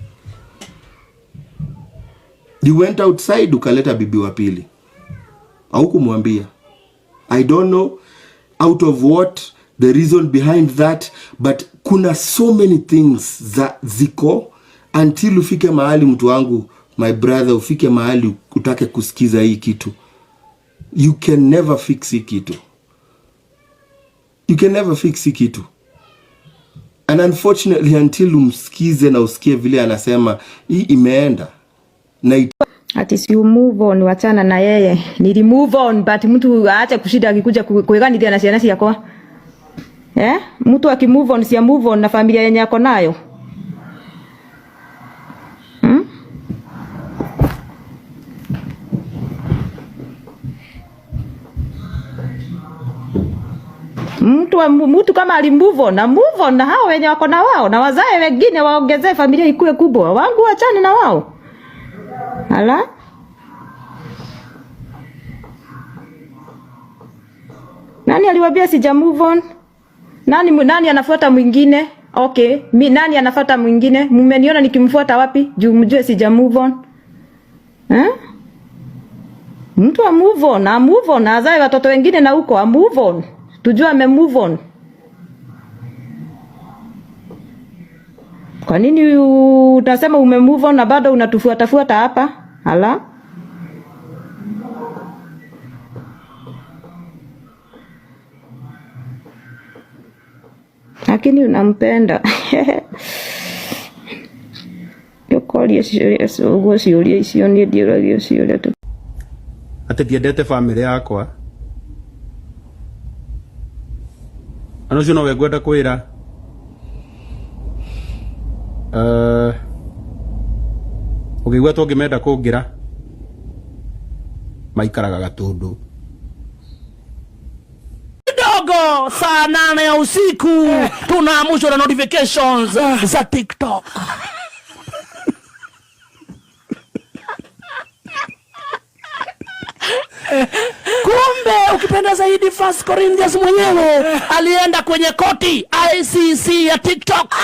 You went outside ukaleta bibi wa pili, haukumwambia. I don't know out of what the reason behind that, but kuna so many things za ziko until ufike mahali, mtu wangu, my brother, ufike mahali utake kusikiza hii kitu. You can never fix hii kitu, you can never fix hii kitu, and unfortunately until umsikize na usikie vile anasema, hii imeenda na Ati si move on, wachana na yeye. Nili move on but mtu aache kushida akikuja kuiganithia na ciana ciakwa. Mtu aki move on si move on na familia yenye ako nayo. Mtu kama ali move on na move on na hao wenye wako na wao na wazae wengine waongezee familia ikue kubwa. Wangu wachane na wao. Ala? Nani aliwaambia sija move on? Nani anafuata mwingine? Okay, nani anafuata mwingine? Mmeniona nikimfuata wapi? Juu mjue sija move on. Mtu a move on, a move on, azae watoto wengine na huko, a move on. Tujue ame move on. Kwa nini utasema ume move on na bado unatufuatafuata hapa? Ala? Lakini unampenda. Yokoria uguo ciũria icio niĩ ndiũragio ciũria tu. Atĩ ndiendete family yakwa, na ũcio nowe ngwenda kwĩra ũngĩigua ta ũngĩmenda kũngĩra maikaraga Gatũndũ. Kidogo saa 8 ya usiku tunaamushwa na notifications za TikTok. Kumbe ukipenda zaidi First Corinthians mwenyewe alienda kwenye koti ICC ya TikTok.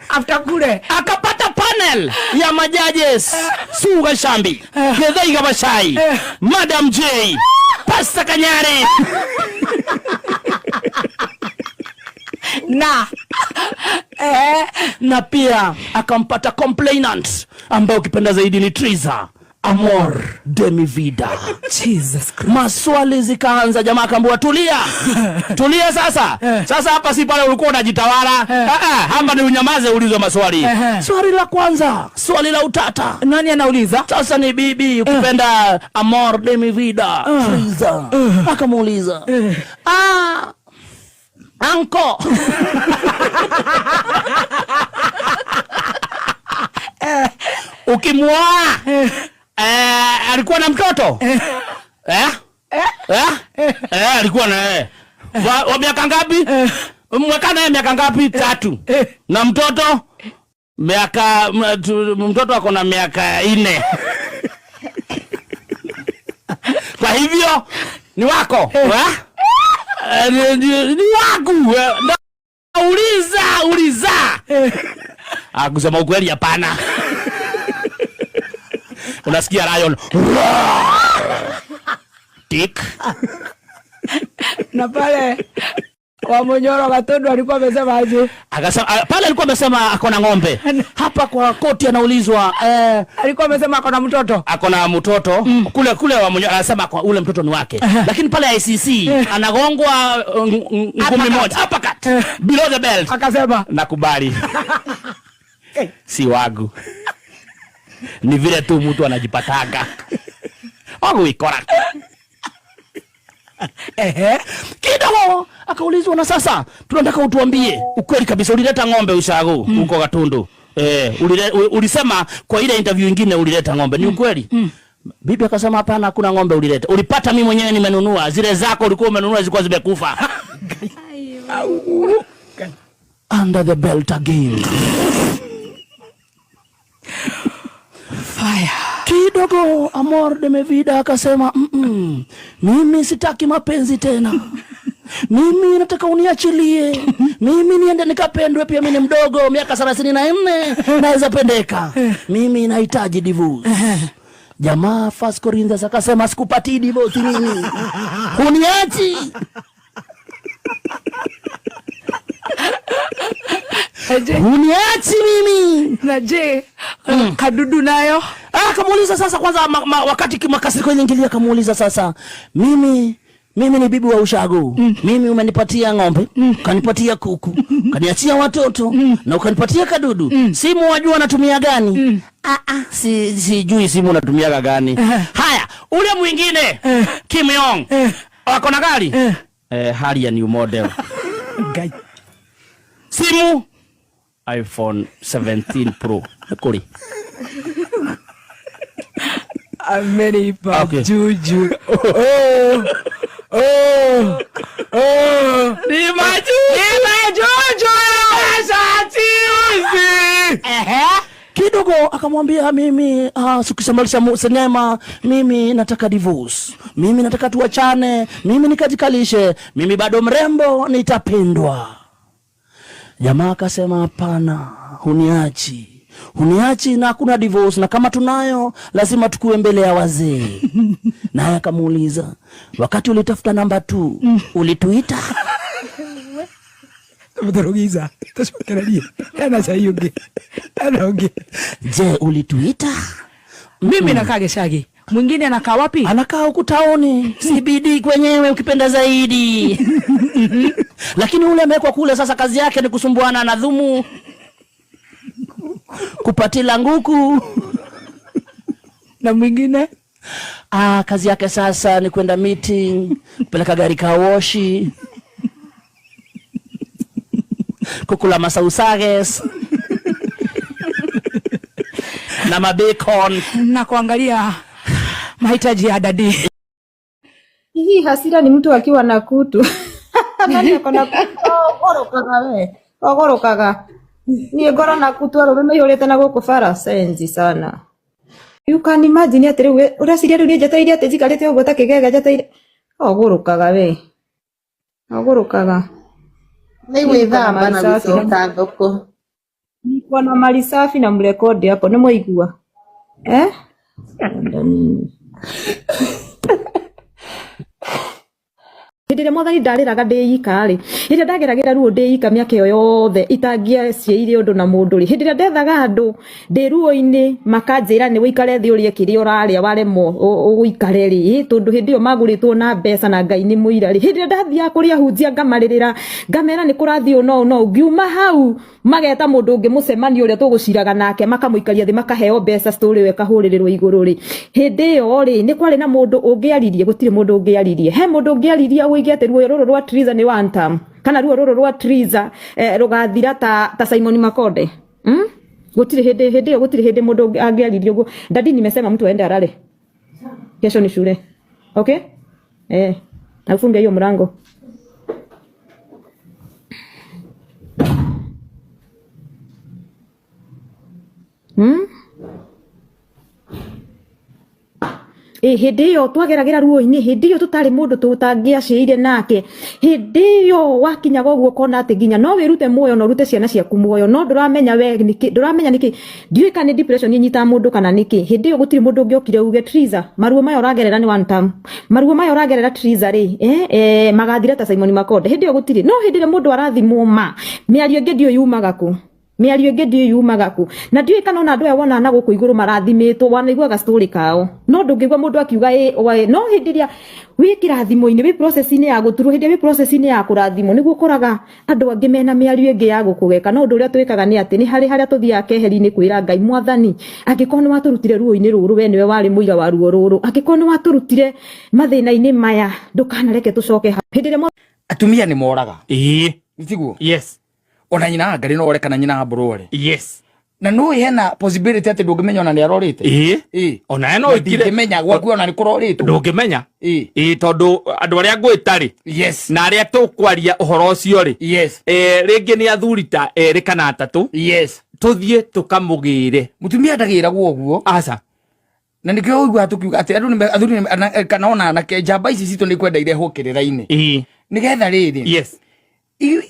After kule akapata panel ya majudges Sue Gashambi, Githaiga Gabashai, Madam J, Pastor Kanyari na na pia akampata complainant ambaye ukipenda zaidi ni Triza Amor de mi vida. Jesus Christ. Maswali zikaanza, jamaa akaambiwa tulia. Tulia sasa. Sasa hapa si pale ulikuwa unajitawala. Hapa ni unyamaze uulizwe maswali. Swali la kwanza, swali la utata. Nani anauliza? Sasa ni bibi ukipenda Amor de mi vida, Triza. Akamuuliza. Anko. Ukimwoa alikuwa na mtoto? Alikuwa na wa miaka ngapi? Mweka naye miaka ngapi? 3. Na mtoto? Miaka mtoto ako na miaka 4. Kwa hivyo ni wako. Ni wangu. Uliza, uliza. Kusema ukweli hapana. Unasikia lion. Tik. Na pale wa Munyoro Gatundu alikuwa amesema aje? Akasema pale alikuwa amesema ako na ng'ombe. Hapa kwa koti anaulizwa alikuwa amesema ako na mtoto. Ako na mtoto. Kule wa Munyoro anasema kwa ule mtoto ni wake. Lakini pale ICC anagongwa ngumi moja. Uppercut. Below the belt. Akasema nakubali. Si wangu. Ni vile tu mtu anajipatanga. Wangu ikora. Kidogo akaulizwa, na sasa tunataka utuambie ukweli kabisa, ulileta ng'ombe ushago huko Gatundu? Ulisema kwa ile interview nyingine ulileta ng'ombe, ni ukweli? Bibi akasema hapana, hakuna ng'ombe ulileta. Ulipata mimi mwenyewe nimenunua, zile zako ulikuwa umenunua zilikuwa zimekufa. Under the belt again. Fire. Kidogo Amor de Mevida akasema mimi sitaki mapenzi tena. Mimi nataka uniachilie. Mimi niende nikapendwe pia, mimi ni mdogo, miaka 34 naweza pendeka. Mimi nahitaji divorce. Jamaa First Corinthians akasema sikupatii divorce mimi. Uniachi. Uniachi mimi. Na je, kadudu nayo? Akamuuliza sasa kwanza wakati makasiriko iliingilia akamuuliza sasa, mimi ni bibi wa ushago. Mimi umenipatia ng'ombe, ukanipatia kuku, ukaniachia watoto na ukanipatia kadudu. Simu wajua natumia gani? Sijui simu natumia gani. Haya, ule mwingine Kim Yong. Wako na gari? Hali ya new model. Simu iPhone 17 Pro. Kuri. Amenipa Okay. juju. Oh. Oh. Oh. Ni majuju. Ni majuju. Kidogo akamwambia mimi sikisambalisha sinema, mimi nataka divorce. Mimi nataka tuachane, mimi nikajikalishe, mimi bado mrembo nitapendwa. Jamaa akasema hapana, huniachi. Huniachi na hakuna divorce, na kama tunayo lazima tukue mbele ya wazee. Naye akamuuliza, wakati ulitafuta namba 2 ulituita? Mdorogiza, tusikirie. Tena sayugi. Tena ungi. Je, ulituita? Mimi nakaa Geshagi. Mwingine anakaa wapi? Anakaa huku taoni, CBD kwenyewe ukipenda zaidi. Lakini ule amewekwa kule sasa kazi yake ni kusumbuana na dhumu. Kupatila nguku. Na mwingine? Kazi yake sasa ni kwenda meeting, kupeleka gari kawoshi, kukula masausages na mabacon na kuangalia mahitaji ya dadi. Hii hasira ni mtu akiwa na kutu. Nani ako na kutu? Ogorokaga we. Ogorokaga. Niĩ ngoro na kutu arũme maihũrĩte na gũkũ bara senzi sana. You can imagine atĩ rĩu ũreciria rĩu niĩ njetereire atĩ njikarĩte ũguo ta kĩgega njetereire. Ũgũrũkaga we. Ũgũrũkaga. Nĩ Niĩ niko na gwĩthamba mali na safi na gũcoka thoko. niko na mali safi na mrekodi hapo nĩ mwaigua. Eh? Hĩndĩ ĩrĩa mwathani ndarĩraga ndĩ ika rĩ, hĩndĩ ĩrĩa ndageragĩra ruo ndĩ ika mĩaka ĩyo yothe itangĩaciĩire ũndũ na mũndũ rĩ, hĩndĩ ĩrĩa ndethaga andũ ndĩ ruo-inĩ makanjĩra nĩ ũikare thĩ ũrĩe kĩrĩa ũrarĩa waremwo ũikare rĩ, tondũ hĩndĩ ĩyo magũrĩtwo na mbeca na Ngai nĩ mũira rĩ, hĩndĩ ĩrĩa ndathiaga kũrĩ ahunjia ngamarĩrĩra ngamera nĩ kũrathiĩ ũũ na ũũ na ũũ, ngiuma hau mageta mundu ungi mucemanio uria tuguciraga nake makamuikaria thi makaheo mbeca story ĩyo ĩkahũrĩrĩrwo igũrũ rĩ hĩndĩ ĩyo rĩ nĩ kwarĩ na mundu ũngĩaririe gũtirĩ mundu ũngĩaririe he mundu ũngĩaririe ũige atĩ ruo rũrũ rwa Triza nĩ one term kana ruo rũrũ rwa Triza rũgathira ta Simon Makonde Gũtirĩ hĩndĩ hĩndĩ ĩyo gũtirĩ hĩndĩ mũndũ angĩaririe ũguo. Dadi nimesema mtu aende alale. Kesho ni shule. Okay? Na ufunge hiyo mlango. Hĩndĩ ĩyo twageragĩra ruo-inĩ, hĩndĩ ĩyo tũtarĩ mũndũ tũtangĩacĩire nake, hĩndĩ ĩyo wakinyaga ũguo ũkona atĩ nginya no wĩrute muoyo na ũrute ciana ciaku muoyo, no ndũramenya we nĩkĩ, ndũramenya nĩkĩ, ndiũĩ kana nĩ depression ĩnyitaga mũndũ kana nĩkĩ. Hĩndĩ ĩyo gũtirĩ mũndũ ũngĩokire uge Triza, maruo maya ũragerera nĩ one term, maruo maya ũragerera Triza rĩ, magathira ta Simon Makonde. Hĩndĩ ĩyo gũtirĩ. No hĩndĩ ĩrĩa mũndũ arathimwo ma, mĩario ĩngĩ ndiũĩ yumaga kũ. Mĩario ĩngĩ ndiũĩ yumaga kũ. Na ndiũĩ kana ona andũ aya wonaga na gũkũ igũrũ marathimĩtwo, wanaiguaga story kao. No ndũngĩigua mũndũ akiuga ĩ, ĩ, no hĩndĩ ĩrĩa wĩ kĩrathimo-inĩ, wĩ process-inĩ ya gũturwo, hĩndĩ ĩrĩa wĩ process-inĩ ya kũrathimwo, nĩguo ũkoraga andũ angĩ mena mĩario ĩngĩ ya gũkũgeka. No ũndũ ũrĩa twĩkaga nĩ atĩ, nĩ harĩ harĩa tũthiaga keheri-inĩ kwĩra Ngai, Mwathani, angĩkorwo nĩ watũrutire ruo-inĩ rũrũ, we nĩwe warĩ mũira wa ruo rũrũ. Angĩkorwo nĩ watũrutire mathĩna-inĩ maya, ndũkanareke tũcoke hau. Hĩndĩ ĩrĩa Atumia nĩ moraga. Ĩĩ. Tiguo? Yes. Ona nyina wa Ngarĩ no ore kana nyina wa Mbũrũ ore. Yes. Na nĩ ũĩ hena possibility atĩ ndũngĩmenya ona nĩ arorĩte. Ĩĩ. Ĩĩ. Ona we no Na ĩkire. ndingĩmenya gwaku ona nĩ kũrorĩtwo. Ndũngĩmenya. Ĩĩ. Ĩĩ, tondũ andũ arĩa ngwĩta rĩ. Yes. Na arĩa tũkwaria ũhoro ũcio rĩ. Yes. Rĩngĩ nĩ athuri ta erĩ kana atatũ. Yes. Tũthiĩ tũkamũgĩre. Mũtumia ndagĩragwo ũguo. Aca. Na nĩkĩo ũiguaga tũkiuga atĩ andũ nĩ athuri nĩ kana ona anake njamba ici citũ nĩ kwenda irehwo kĩrĩra-inĩ. Ĩĩ. Nĩgetha rĩrĩ. Yes.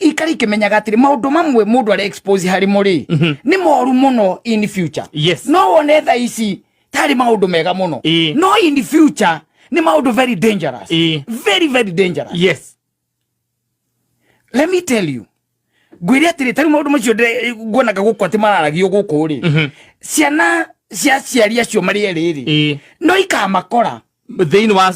Ikare ikĩmenyaga atĩrĩ maũndũ mamwe mũndũ are expose harĩ mo rĩ nĩ moru mũno in future. Yes. No wone thaa ici tarĩ maũndũ mega mũno. Ĩĩ. No in future nĩ maũndũ very dangerous. Ĩĩ. Very very dangerous. Yes. Let me tell you. Ngwĩre atĩrĩ tarĩu maũndũ macio nguonaga gũkũ atĩ mararagio gũkũ rĩ. Ciana cia aciari acio marĩ erĩ rĩ. Ĩĩ. No ikamakora. Thĩinĩ wa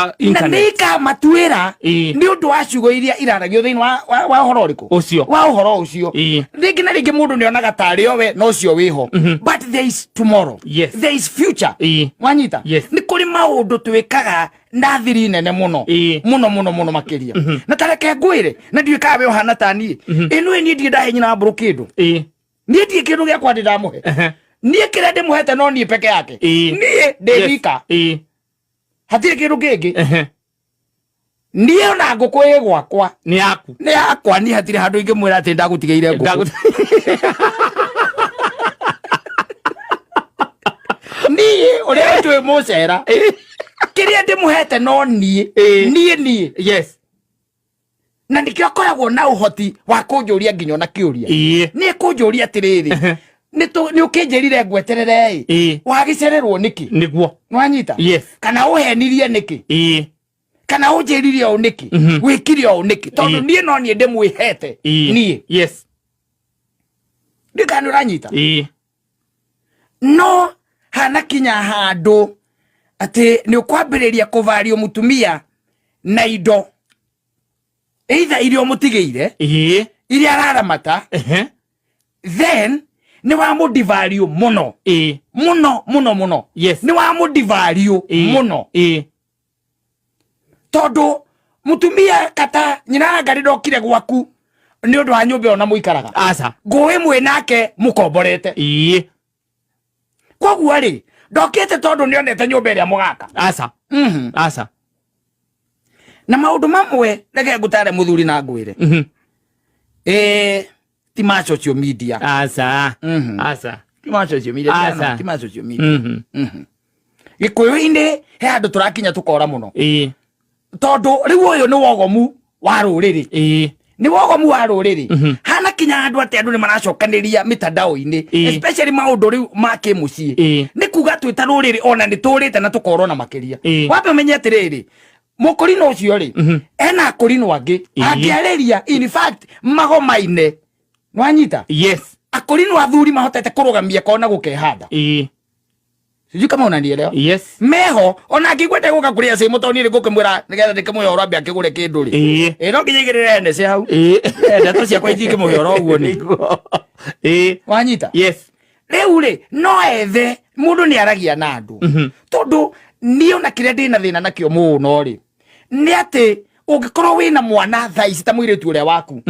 Na internet. nĩ ikamatuĩra Ĩĩ. nĩ ũndũ wa ciugo iria iraragio thĩinĩ wa ũhoro ũrĩkũ? Ũcio. Wa ũhoro ũcio. Ĩĩ. Rĩngĩ na rĩngĩ mũndũ nĩ onaga tarĩ o we na ũcio wĩho. But there is tomorrow. Yes. There is future. Ĩĩ. Wanyita? Yes. Nĩ kũrĩ maũndũ twĩkaga na thiri nene mũno. Ĩĩ. Mũno mũno mũno makĩria. Na tareke ngwĩre, na ndiũĩ kana we ũhana ta niĩ. Ĩ nĩũĩ niĩ ndirĩ ndahe nyina wa mbũrũ kĩndũ. Ĩĩ. Niĩ ndirĩ kĩndũ gĩakwa ndĩ ndamũhe. Niĩ kĩrĩa ndĩmũhete no niĩ peke yake. Ĩĩ. Niĩ ndĩ Yes. wika. Ĩĩ. Hatirĩ kĩndũ kĩngĩ. Niĩ ona ngũkũ ĩ gwakwa. Nĩ yaku. Nĩ yakwa, niĩ hatirĩ handũ ingĩmwĩra atĩ ndagũtigĩire ngũkũ. Niĩ ũrĩa twĩ mũcera. Kĩrĩa ndĩmũhete no niĩ. Niĩ niĩ. Yes. Na nĩkĩo akoragwo na ũhoti wa kũnjũria nginya ona kĩũria. Ĩĩ. Nĩ kũnjũria atĩrĩrĩ, nĩ ũkĩnjĩrire ngweterere ĩ. Ĩĩ. Wagĩcererwo nĩkĩ? Nĩguo. Nĩwanyita? Yes. Kana ũhenirie nĩkĩ? Ĩĩ. Kana ũnjĩrire ũũ nĩkĩ? Wĩkire ũũ nĩkĩ? Tondũ niĩ no niĩ ndĩmwĩhete. Ĩĩ. Niĩ. Yes. Ndiũĩ kana nĩ ũranyita? Ĩĩ. No hanakinya handũ atĩ nĩ ũkwambĩrĩria kũvario mũtumia na indo either iria ũmũtigĩire, Ĩĩ. iria araramata, then nĩ wamũdivalue mũno. Ĩĩ. Mũno, mũno, mũno. Yes. Nĩ wamũdivalue Ĩĩ. mũno. Ĩĩ. Tondũ mũtumia kata nyina wa Ngarĩ ndokire gwaku nĩ ũndũ wa nyũmba ĩyo na mũikaraga. Aca. Ngũĩ mwĩ nake mũkomborete. Ĩĩ. Koguo rĩ, ndokĩte tondũ nĩonete nyũmba ĩrĩa mũgaka. Aca. Aca. Na maũndũ mamwe reke ngũtare mũthuri na ngwĩre. Ti ma social media. Aca. Aca. Ti ma social media Aca. ti ma social media. Gĩkũyũ-inĩ he handũ tũrakinya tũkora mũno. Tondũ rĩu ũyũ nĩ wogomu wa rũrĩrĩ. Nĩ wogomu wa rũrĩrĩ. Hana kinya handũ atĩ andũ nĩ maracokanĩria mĩtandao-inĩ, especially maũndũ rĩu ma kĩmũciĩ. Nĩ kuga twĩ ta rũrĩrĩ ona nĩ tũrĩte na tũkorwo na makĩria. Wambe ũmenye atĩrĩrĩ, mũkũrinũ ũcio rĩ, ena akũrinũ angĩ angĩarĩria, in fact magomaine. Nwanyita? Yes. Akũrinũ athuri mahotete kũrũgamia kona gũkehanda. Sijui kama unanielewa. Yes. Meho ona angĩkwenda gũka kũrĩa cĩ mũtoni rĩ ngũkĩmwĩra nĩgetha ndĩkĩmũhe ũhoro ambe akĩgũre kĩndũ rĩ. Ĩ no nginya igĩrĩre Hennessy hau. Ndeto ciakwa itingĩmũhe ũhoro ũguo nĩ. Wanyita? Yes. Rĩu rĩ no ethe mũndũ nĩ aragia na andũ. Tondũ niĩ ona kĩrĩa ndĩna thĩna nakĩo mũno rĩ nĩ atĩ ũngĩkorwo wĩna mwana thaa ici ta mũirĩtu ũrĩa waku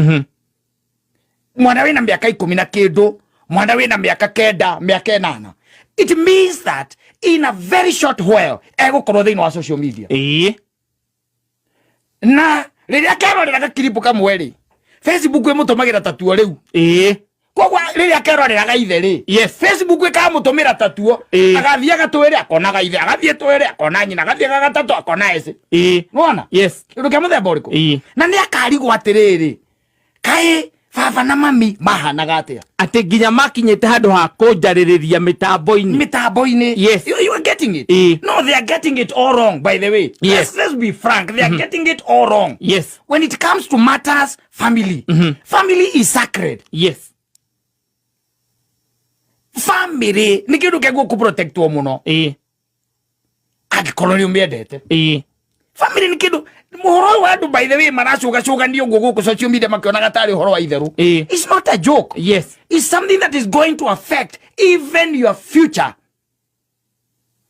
mwana wĩna mĩaka 10 na kĩndũ, mwana wĩna mĩaka 9, mĩaka 8, it means that in a very short while egũkorwo thĩinĩ wa social media. Na rĩrĩa kerorera gakiribu kamwe rĩ, Facebook ĩmũtũmagĩra tatuo rĩu. Koguo rĩrĩa keroreraga ithe rĩ, Facebook ĩkamũtũmĩra tatuo, agathiaga twĩrĩ akonaga ithe, agathiĩ twĩrĩ akona nyina, agathiĩ gatatũ akona ece. Nĩwona? Yes. Kĩndũ kĩa mũthemba ũrĩkũ? Na nĩ akarigwo atĩrĩrĩ, kaĩ baba na mami mahanaga atĩa? Atĩ nginya makinyĩte handũ ha kũnjarĩrĩria mĩtambo-inĩ. Mĩtambo-inĩ. Yes. You are getting it. No, they are getting it all wrong, by the way. Yes. Let's be frank. They are getting it all wrong. Yes. When it comes to matters family, family is sacred. Yes. Family nĩ kĩndũ kĩagwo kũprotectwo mũno. Angĩkorwo nĩ ũmĩendete. Family nĩ kĩndũ mũhoro ũyũ wa andũ by the way maracũgacũganio ũguo gũkũ social media makĩonaga tarĩ ũhoro wa itherũ. It's not a joke. Yes. It's something that is going to affect even your future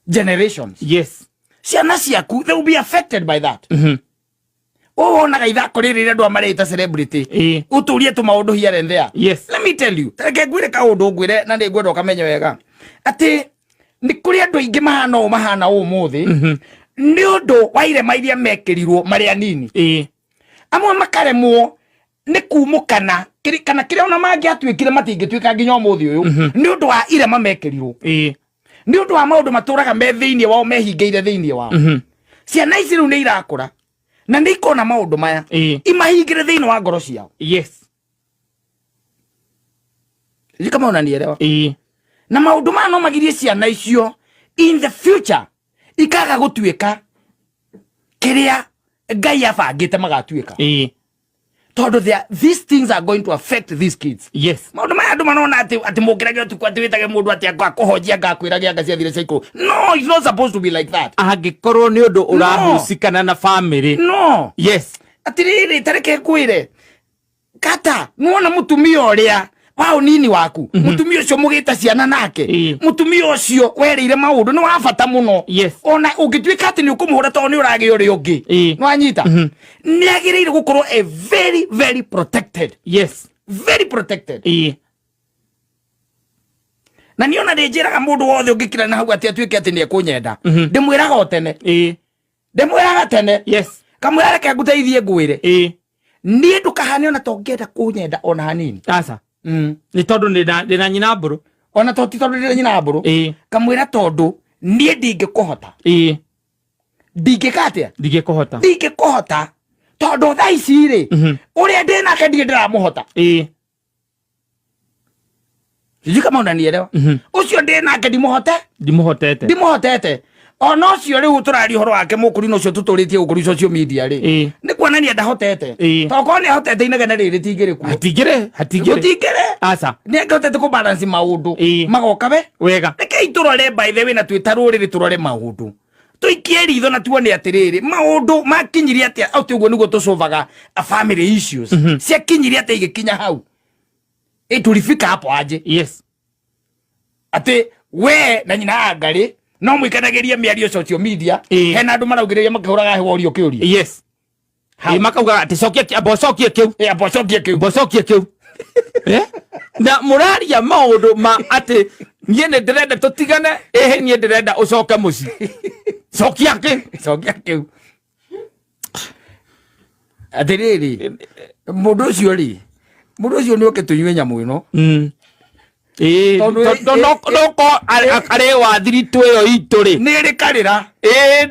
generations. Yes. Ciana ciaku, they will be affected by that. Ũũ wonaga ithako rĩrĩ rĩrĩa andũ aya marĩta celebrity. Ũtũrie tũmaũndũ here and there. Yes. Let me tell you, reke ngwĩre kaũndũ ngwĩre na nĩ ngwenda ũkamenye wega. Atĩ nĩ kũrĩ andũ aingĩ mahana ũũ mahana ũũ ũmũthĩ nĩ ũndũ wa irema iria mekĩrirwo marĩ anini. Amwe makaremwo nĩ kumũkana kana kĩrĩa ona mangĩatuĩkire matingĩtuĩka nginya ũmũthĩ ũyũ nĩ ũndũ wa irema mekĩrirwo. Nĩ ũndũ wa maũndũ matũraga me thĩinĩ wao mehingĩire thĩinĩ wao. Ciana ici rĩu nĩ irakũra na nĩ ikona maũndũ maya imahingĩre thĩinĩ wa ngoro ciao. Yes. Sijui kama unanielewa. Na maũndũ maya no magirie ciana icio in the future ikaga gũtuĩka kĩrĩa Ngai abangĩte magatuĩka. Tondũ these things are going to affect these kids. Yes. Maũndũ maya andũ marona atĩ mũngĩragia ũtukũ atĩ wĩtage mũndũ atĩ akũhonjia ngakwĩra anga ciathire cia ikũrũ. No, it's not supposed to be like that. Angĩkorwo nĩ ũndũ ũrahusikana na family. No. Yes. Atĩrĩrĩ, ta reke ngwĩre. Kata, nĩwona mũtumia ũrĩa wa ũnini waku, mũtumia ũcio mũgĩte ciana nake, mũtumia ũcio werĩire maũndũ nĩ wa bata mũno. Yes. Ona ũngĩtuĩka atĩ nĩ ũkũmũhũra tondũ nĩ ũragĩa ũrĩa ũngĩ. Nĩwanyita? Nĩ agĩrĩire gũkorwo a very, very protected. Yes. Very protected. Na niĩ ona ndĩnjĩraga mũndũ wothe ũngĩkira na hau atĩ atuĩke atĩ nĩ ekũnyenda. Ndĩmwĩraga o tene. Ndĩmwĩraga tene. Yes. Kamwĩra reke ngũteithie ngwĩre. Niĩ ndũkahane ona to ngĩenda kũnyenda ona hanini. Aca. Nĩ tondũ ndĩna nyina mbũrũ. Ona to ti tondũ ndĩna nyina mbũrũ. Kamwĩra tondũ niĩ ndingĩkũhota. Ndingĩka atĩa? Ndingĩkũhota. Ndingĩkũhota. Tondũ thaa ici rĩ, ũrĩa ndĩ nake ndirĩ ndĩramũhota. Sijui kama unanielewa. Ũcio ndĩ nake ndimũhote. Ndimũhotete. Ndimũhotete. Ona ũcio rĩu tũraria ũhoro wake mũkũrinũ ũcio tũtũrĩtie gũkũ social media rĩ. Nĩ kuonania ndahotete. Tokorwo nĩ ahotete inegene rĩrĩ rĩtingĩrĩ kuo. Hatingĩrĩ, hatingĩrĩ. Gũtingĩrĩ. Aca. Nĩ angĩhotete kũ balance maũndũ. Magoka we. Wega. Rekei tũrore by the way na twĩ ta rũrĩrĩ tũrore maũndũ. Tũikie ritho na tuone atĩrĩrĩ maũndũ makinyirie atĩa au ũguo nĩguo tũcovaga family issues. Ciakinyirie atĩa igĩkinya hau. Tulifika hapo aje? Yes. Atĩ we na nyina Angarĩ no mũikanagĩrie mĩario social media, hena andũ maraugĩrĩria makĩhũraga hewa ũrio kĩũria. Yes. Makaugaga atĩ cokia amba ũcokie kĩu. Amba ũcokie kĩu. Amba ũcokie kĩu. Na mũraria maũndũ ma atĩ niĩ nĩ ndĩrenda tũtigane, ĩhĩ niĩ ndĩrenda ũcoke mũciĩ. Cokia kĩu. Cokia kĩu. Atĩrĩrĩ, mũndũ ũcio rĩ, mũndũ ũcio nĩ oke tũnyue nyamũ ĩno. Ĩĩ, Tondũ tondũ no ko arĩ wa thiritũ ĩyo itũ rĩ nĩ ĩrĩ karĩra. Ĩĩ,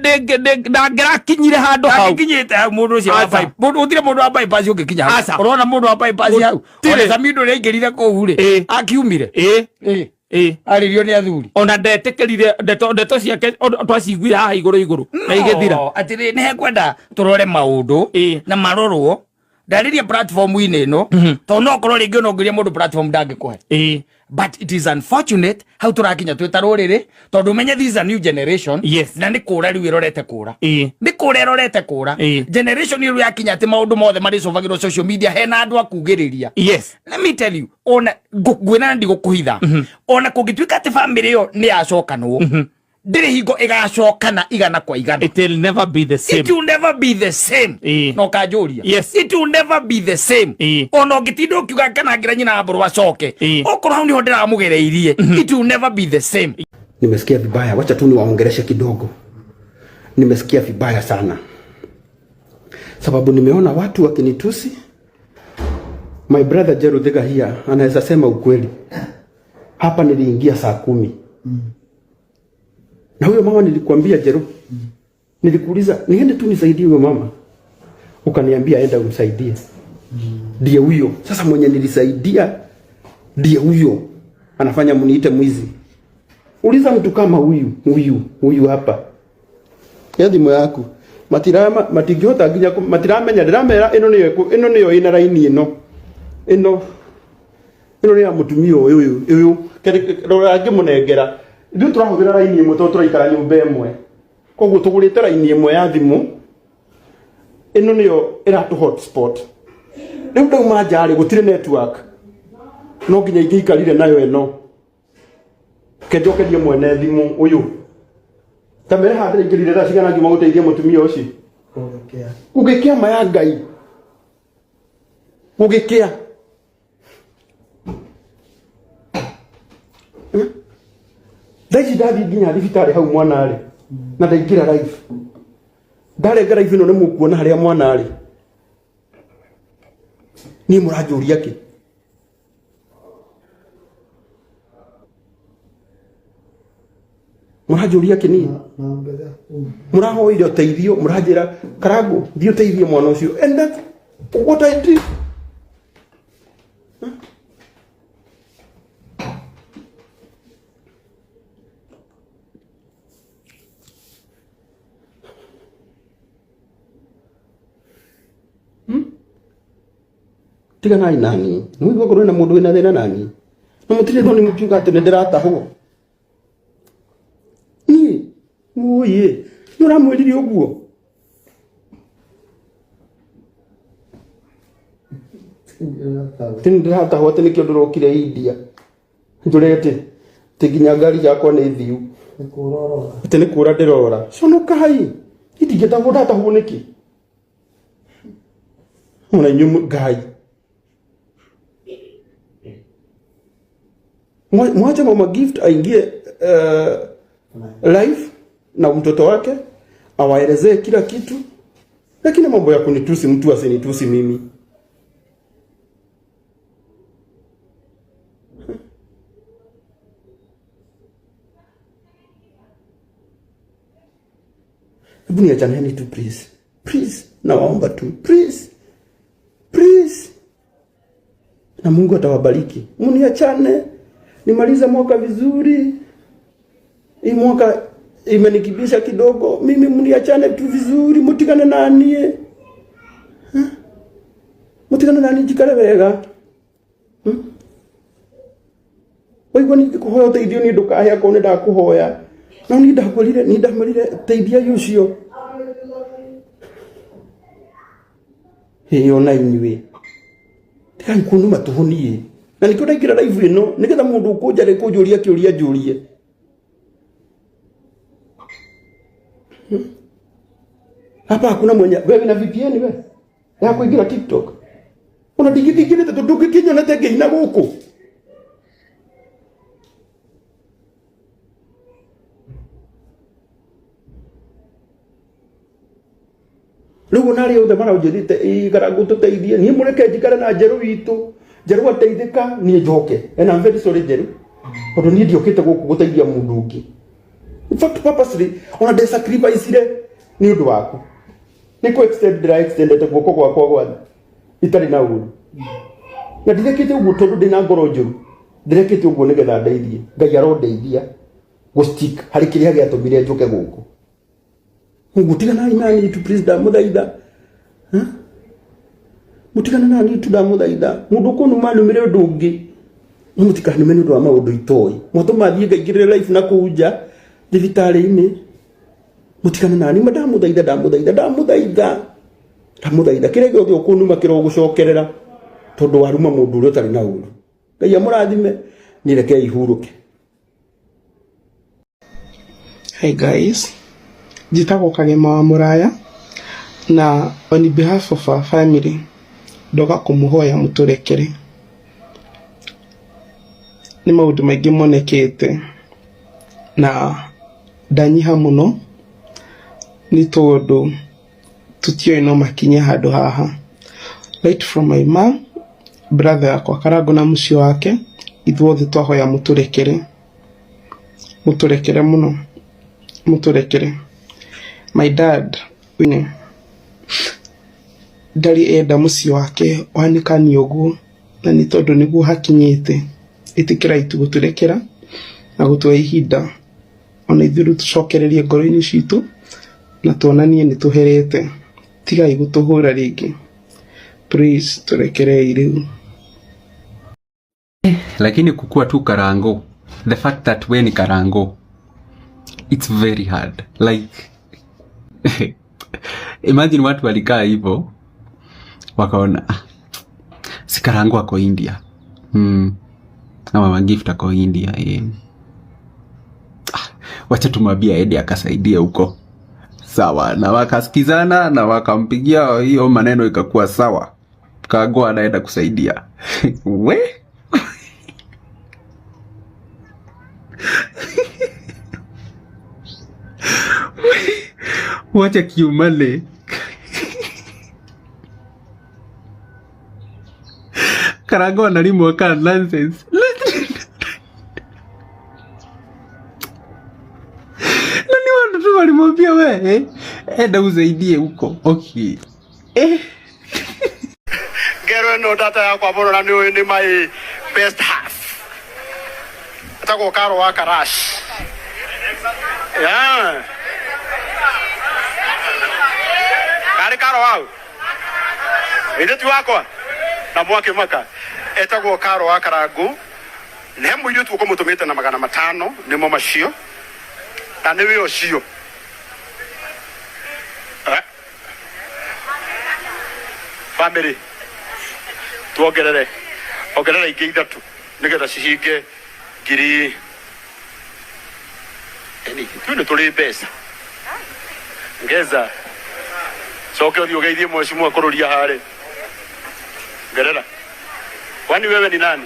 ndangĩrakinyire handũ hau. Ndangĩkinyĩte hau mũndũ ũcio wa Aca. mũndũ gũtirĩ mũndũ wa bypass ũngĩkinya hau. Aca. Ũrona mũndũ wa bypass hau. Gũtirĩ. Ona Samido ũrĩa aingĩrire kũu rĩ, Ĩĩ. akiumire. Ĩĩ. Ĩĩ. Ĩĩ. Arĩrio nĩ athuri. Ona ndetĩkĩrire ndeto ciake twaciguire haha igũrũ igũrũ na igĩthira. No, atĩrĩ nĩ hekwenda tũrore maũndũ na marorwo ndarĩria platform-inĩ ĩno tondũ no korwo rĩngĩ ona ũngĩria mũndũ platform ndangĩkũhe. But it is unfortunate hau tũrakinya twĩ ta rũrĩrĩ tondũ ũmenye this is a new generation. Yes. Na nĩ kũra rĩu ĩrorete kũra. Nĩ kũra ĩrorete kũra. Generation ĩyo yakinya atĩ maũndũ mothe marĩcobagĩrwo social media hena andũ a kugĩrĩria. Yes. Let me tell you, ona ngwĩra na ndigũkũhitha, ona kũngĩtuĩka atĩ family ĩyo nĩ yacokanwo, ndĩrĩ hingo ĩgacokana igana kwa igana. It will never be the same. It will never be the same. Na ũkanjũria. Yes. It will never be the same. Ona ũngĩtinda ũkiuga kana ngira nyina wa mbũrũ acoke, okorwo hau nĩho ndĩramũgereirie, it will never be the same. Nimesikia vibaya, wacha tu niwaongeleshe kidogo. Nimesikia vibaya sana sababu nimeona watu wakinitusi. My brother Jeru Thiga here anaweza sema ukweli. Hapa niliingia saa 10. Na huyo mama nilikuambia Jeru, nilikuuliza niende tu nisaidie huyo mama, ukaniambia enda umsaidie. Ndiye huyo sasa mwenye nilisaidia, ndiye huyo anafanya mniite mwizi. Uliza mtu kama huyu, huyu, huyu hapa. Ya thimu yaku. Matirama, matingĩhota nginya matiramenya, ndĩramera ĩno nĩyo ĩno nĩyo ĩna raini ĩno. Ĩno. Ĩno nĩ ya mũtumia ũyũ, ũyũ, ũyũ. Kere, rora ngĩmũnengera. Ithuĩ tũrahũthĩra raini ĩmwe tondũ tũraikara nyũmba ĩmwe. Koguo tũgũrĩte raini ĩmwe ya thimũ. Ĩno nĩyo ĩratũ hotspot. Rĩu ndauma nja rĩ, gũtirĩ network. No nginya ingĩikarire nayo ĩno. Kenjokerie mwene thimũ ũyũ. Ta mere haha ndĩraingĩrire thaa cigana ngiuma gũteithia mũtumia ũcio? Gũgĩkĩa ma ya Ngai. Gũgĩkĩa. Thaa ici ndathiĩ nginya thibitarĩ hau mwana arĩ. Na ndaingĩra live. Ndarenga live ĩno nĩ mũkuona harĩa mwana arĩ. Niĩ mũranjũria kĩ? Mũranjũria kĩ niĩ? Mũrahoire ũteithio, mũranjĩra Karangũ, thiĩ ũteithie mwana ũcio. And that's what I did. Tiganai nani. Nĩ ũigua ngorwo na mũndũ wĩna thĩna nani. Na mũtirĩ thoni mũkiuga atĩ nĩ ndĩratahwo. Niĩ, ũyĩ, nĩ ũramwĩrire ũguo? Atĩ nĩ ndĩratahwo atĩ nĩkĩo ndĩrokire India. Njũre atĩ nginya ngari yakwa nĩ thiu. Atĩ nĩ kũra ndĩrora. Conokai. Itingĩtahwo ndatahwo nĩkĩ? Ona inyuĩ Ngai. Mwache mama Gift aingie live na mtoto wake awaelezee kila kitu, lakini mambo ya kunitusi mtu asinitusi mimi. Hebu niachaneni tu please. Please, nawaomba tu please. Please. Na Mungu atawabariki. Mniachane. Nimalize mwaka vizuri. Hii mwaka imenikibisha kidogo. Mimi mniachane tu vizuri, mutigane nanie. Mutigane nani jikare wega. Waigua ningĩkũhoya ũteithio niĩ ndũkahe akorwo nĩ ndakũhoya. No niĩ ndakwĩrire, niĩ ndamwĩrire teithia ũcio. Ĩĩ ona inyuĩ. Tigai kũnuma tũhũ niĩ. Na nĩkĩo ndaingĩra live ĩno, nĩgetha mũndũ ũkũnja rĩ kũnjũria kĩũria njũrie. Hapa hakuna mwenye wewe na VPN we ya kuingira TikTok. Ona ndingĩthingĩrĩte tondũ ndũngĩkĩnyonete ngĩina gũkũ. Rĩu ona arĩa othe maranjĩrĩte, ĩĩ, Karangũ tũteithie, niĩ mũreke njikare na Njerũ witũ. Njeru ateithĩka niĩ njoke. And I'm very sorry Njeru, tondũ niĩ ndiokĩte gũkũ gũteithia mũndũ ũngĩ. In fact purposely ona nde sacrifice-ire nĩ ũndũ waku. Nĩ kũ extend ndĩra extendete guoko gwakwa gwa itarĩ na ũru. Na ndirekĩte ũguo tondũ ndĩna ngoro njũru. Ndirekĩte ũguo nĩgetha ndeithie. Ngai arondeithia gũ stick harĩ kĩrĩa gĩatũmire njũke gũkũ. Mungu tiganai nani tu please ndamũthaitha. Mutigane nani tu ndamũthaitha. Mũndũ ũkũnuma numĩre ũndũ ũngĩ. No mũtikanume nĩ ũndũ wa maũndũ itoĩ. Mwatũma thiĩ ngaingĩrĩre life na kũu nja thibitarĩ-inĩ. Mũtigane nani ma ndamũthaitha ndamũthaitha ndamũthaitha. Ndamũthaitha kĩrĩa gĩothe ũkũnuma kĩrogũcokerera tondũ waruma mũndũ ũrĩa ũtarĩ na ũru. Ngai amũrathime niĩ rekei hurũke. Hi guys, njĩtagwo Kagema wa Mũraya na on behalf of our family ndoka kũmũhoya mũtũrekere. Nĩ maũndũ maingĩ monekete na ndanyiha mũno nĩ tondũ tũtiũĩ no makinye handũ haha. Right from my mom, brother yakwa Karangũ na mũciĩ wake, ithuothe twahoya mũtũrekere. Mũtũrekere mũno, mũtũrekere. My dad ndarĩ enda mũciĩ wake ũhanĩkanie ũguo na nĩ tondũ nĩguo hakinyĩte. Ĩtĩkĩrai tu gũtũrekera na gũtũhe ihinda ona ithuĩ rĩu tũcokererie ngoro-inĩ citũ na tuonanie nĩ tũherete. Tigai gũtũhũra rĩngĩ. Please tũrekerei rĩu. Lakini kukua tu Karango, the fact that we ni Karango, it's very hard. Like, imagine watu walikaa hivyo wakaona, ah, si Karango ako India, na Mama Gift ako India, eh. Ah, wacha tumwambie aende akasaidie huko. Sawa, na wakasikizana na wakampigia hiyo maneno ikakuwa sawa. Karango anaenda kusaidia. We? Wacha kiumale. Karango analimwa ka nonsense. Na ni watu tu walimwambia we, enda usaidie huko. Okay. Ngero ĩno data yakwa mũno na nĩ nĩ my best half. Etagwo Karo wa Karash. Yeah. Karĩ Karo wau? Ithe ti wakwa? Na mwake maka. Etagwo Karo wa Karangu. Nĩ he mũirĩtu ũkũmũtũmĩte na 500 nĩmo macio. Na nĩwe ũcio. Family. Tuongerere. Ongerera ingĩ ithatũ nĩgetha cihinge ngiri. Eni, tu nĩ tũrĩ mbeca. Ngeza. Coke ũthiĩ ũgeithie mheshimiwa kũrũria harĩ. Ngerera. Kwani wewe ni nani?